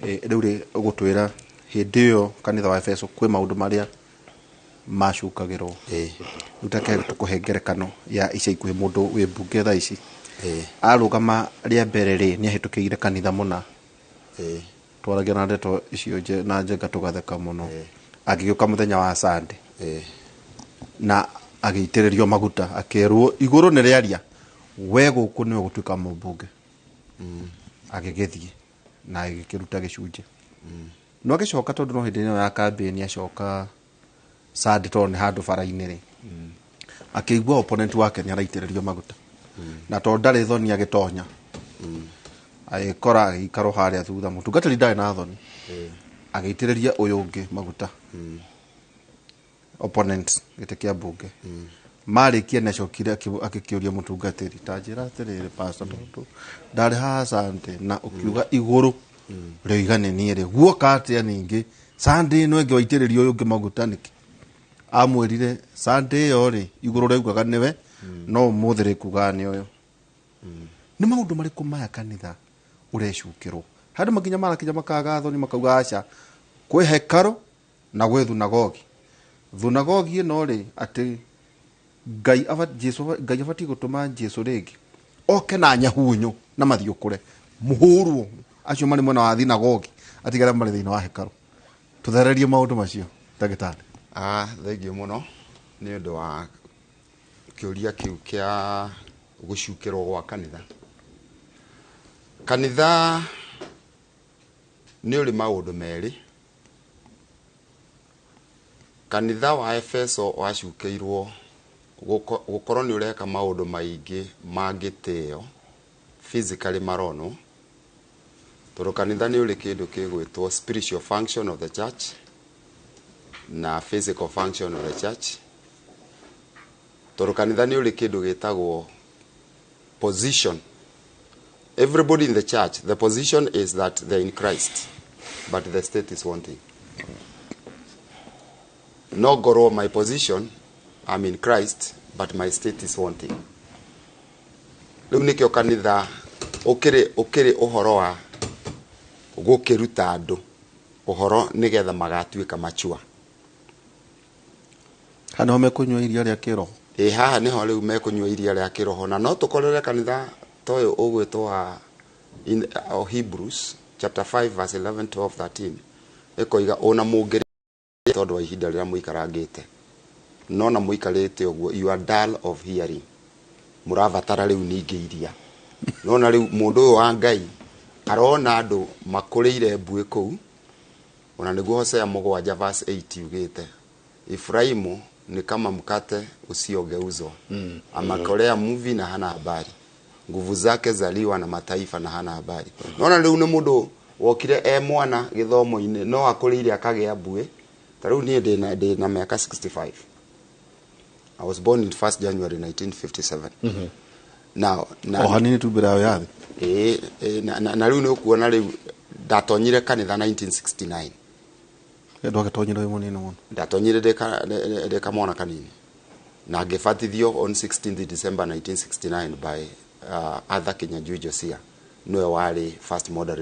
Rĩu rĩ ũgũtwĩra hĩndĩ ĩyo kanitha wa Efeso kwĩ maũndũ marĩa macukagĩrwo. Rĩu take tũkũhe ngerekano ya ica ikuhĩ mũndũ wĩ mbunge thaa ici arũgama rĩa mbere rĩ nĩahĩtũkĩire kanitha mũna. Twaragia na ndeto icio na njenga tũgatheka mũno. Agĩgĩũka mũthenya wa Sunday na agĩitĩrĩrio maguta, akĩrwo igũrũ nĩ rĩaria, we gũkũ nĩwe gũtuĩka mũmbunge. Agĩgĩthiĩ na agĩkĩruta gĩcunjĩ. No agĩcoka, tondũ no hĩndĩ ĩyo ya kambĩni, acoka Sunday, tondũ nĩ handũ bara-inĩ rĩ, akĩigua opponent wake nĩ araitĩrĩrio maguta, na tondũ ndarĩ thoni, agĩtonya, agĩkora agĩikarwo harĩa thutha. Mũtungatĩri ndarĩ na thoni, agĩitĩrĩria ũyũ ũngĩ maguta, opponent gĩtĩ kĩa mbunge. Marĩkia nĩ acokire agĩkĩũria mũtungatĩri, ta njĩra atĩrĩrĩ, pastor, tondũ ndarĩ haha Sunday na ũkiuga igũrũ rĩoiga nĩ niĩ rĩ, guoka atĩa ningĩ Sunday ĩno ĩngĩ waitĩrĩria ũyũ ũngĩ maguta nĩkĩ? Amwĩrire Sunday ĩyo rĩ, igũrũ rĩaugaga nĩwe, no ũmũthĩ rĩkugaga nĩ ũyũ. Nĩ maũndũ marĩkũ maya kanitha ũrecukĩrwo handũ makinya marakinya makaga thoni, makauga aca, kwĩ hekarũ na gwĩ thunagogi? Thunagogi ĩno rĩ, atĩ Ngai Jesu, Ngai abatiĩ gũtũma Jesu rĩngĩ oke na nyahunyu na mathiũkũre mũhũrwo acio marĩ mwena wa thinagogi, atigare marĩ thĩinĩ wa hekarũ. Tũthererie maũndũ macio, ndagĩtarĩ. Ah, thengiũ mũno nĩ ũndũ wa kĩũria kĩu kĩa gũcukĩrwo gwa kanitha. Kanitha nĩ ũrĩ maũndũ merĩ. Kanitha wa Efeso wacukĩirwo gũkorwo nĩ ũreka maũndũ maingĩ mangĩtĩo physically maronwo, tondũ kanitha nĩ ũrĩ kĩndũ kĩgwĩtwo spiritual function of the church na physical function of the church, tondũ kanitha nĩ ũrĩ kĩndũ gĩtagwo position. Everybody in the church, the position is that they're in Christ, but the state is wanting. No ngorwo my position, I'm in Christ, but my state is wanting. Rĩu nĩkĩo kanitha ũkĩrĩ ũhoro wa gũkĩruta andũ ũhoro nĩgetha magatuĩka machua. Haha nĩho mekũnyua iria rĩa kĩroho. Ĩ, haha nĩho rĩu mekũnyua iria rĩa kĩroho, na no tũkorere kanitha ta ũyũ ũgwĩtwo wa Hebrews chapter 5 verse 11, 12, 13, ĩkoiga ũna mũngĩrĩ tondũ wa ihinda rĩrĩa mũikarangĩte, no na mũikarĩte ũguo, you are dull of hearing, mũrabatara rĩu ningĩ iria. Nona rĩu mũndũ ũyũ wa Ngai arona andũ makũrĩire mbuĩ kũu, ona nĩguo Hosea 7 verse 8 yugĩte Efraimu ni kama mkate usiogeuzwa, amekolea mvi na hana habari, nguvu zake zaliwa na mataifa na hana habari. Nona rĩu nĩ mũndũ wokire e mwana gĩthomo-inĩ, no akũrĩire akagĩa mbuĩ. Ta rĩu niĩ ndĩna mĩaka 65. I was born in 1st January 1957. Now, na, O hanini tu mbere yao yathi. Ĩ, na rĩu nĩ ũkuona rĩu ndatonyire kanitha 1969. Ndwagĩtonyire wĩ mũnini mũno. Ndatonyire ndĩ kamwana kanini na ngĩbatithio on 16th December 1969 by Arthur Kinyanjui Josia, nĩwe warĩ first moderator.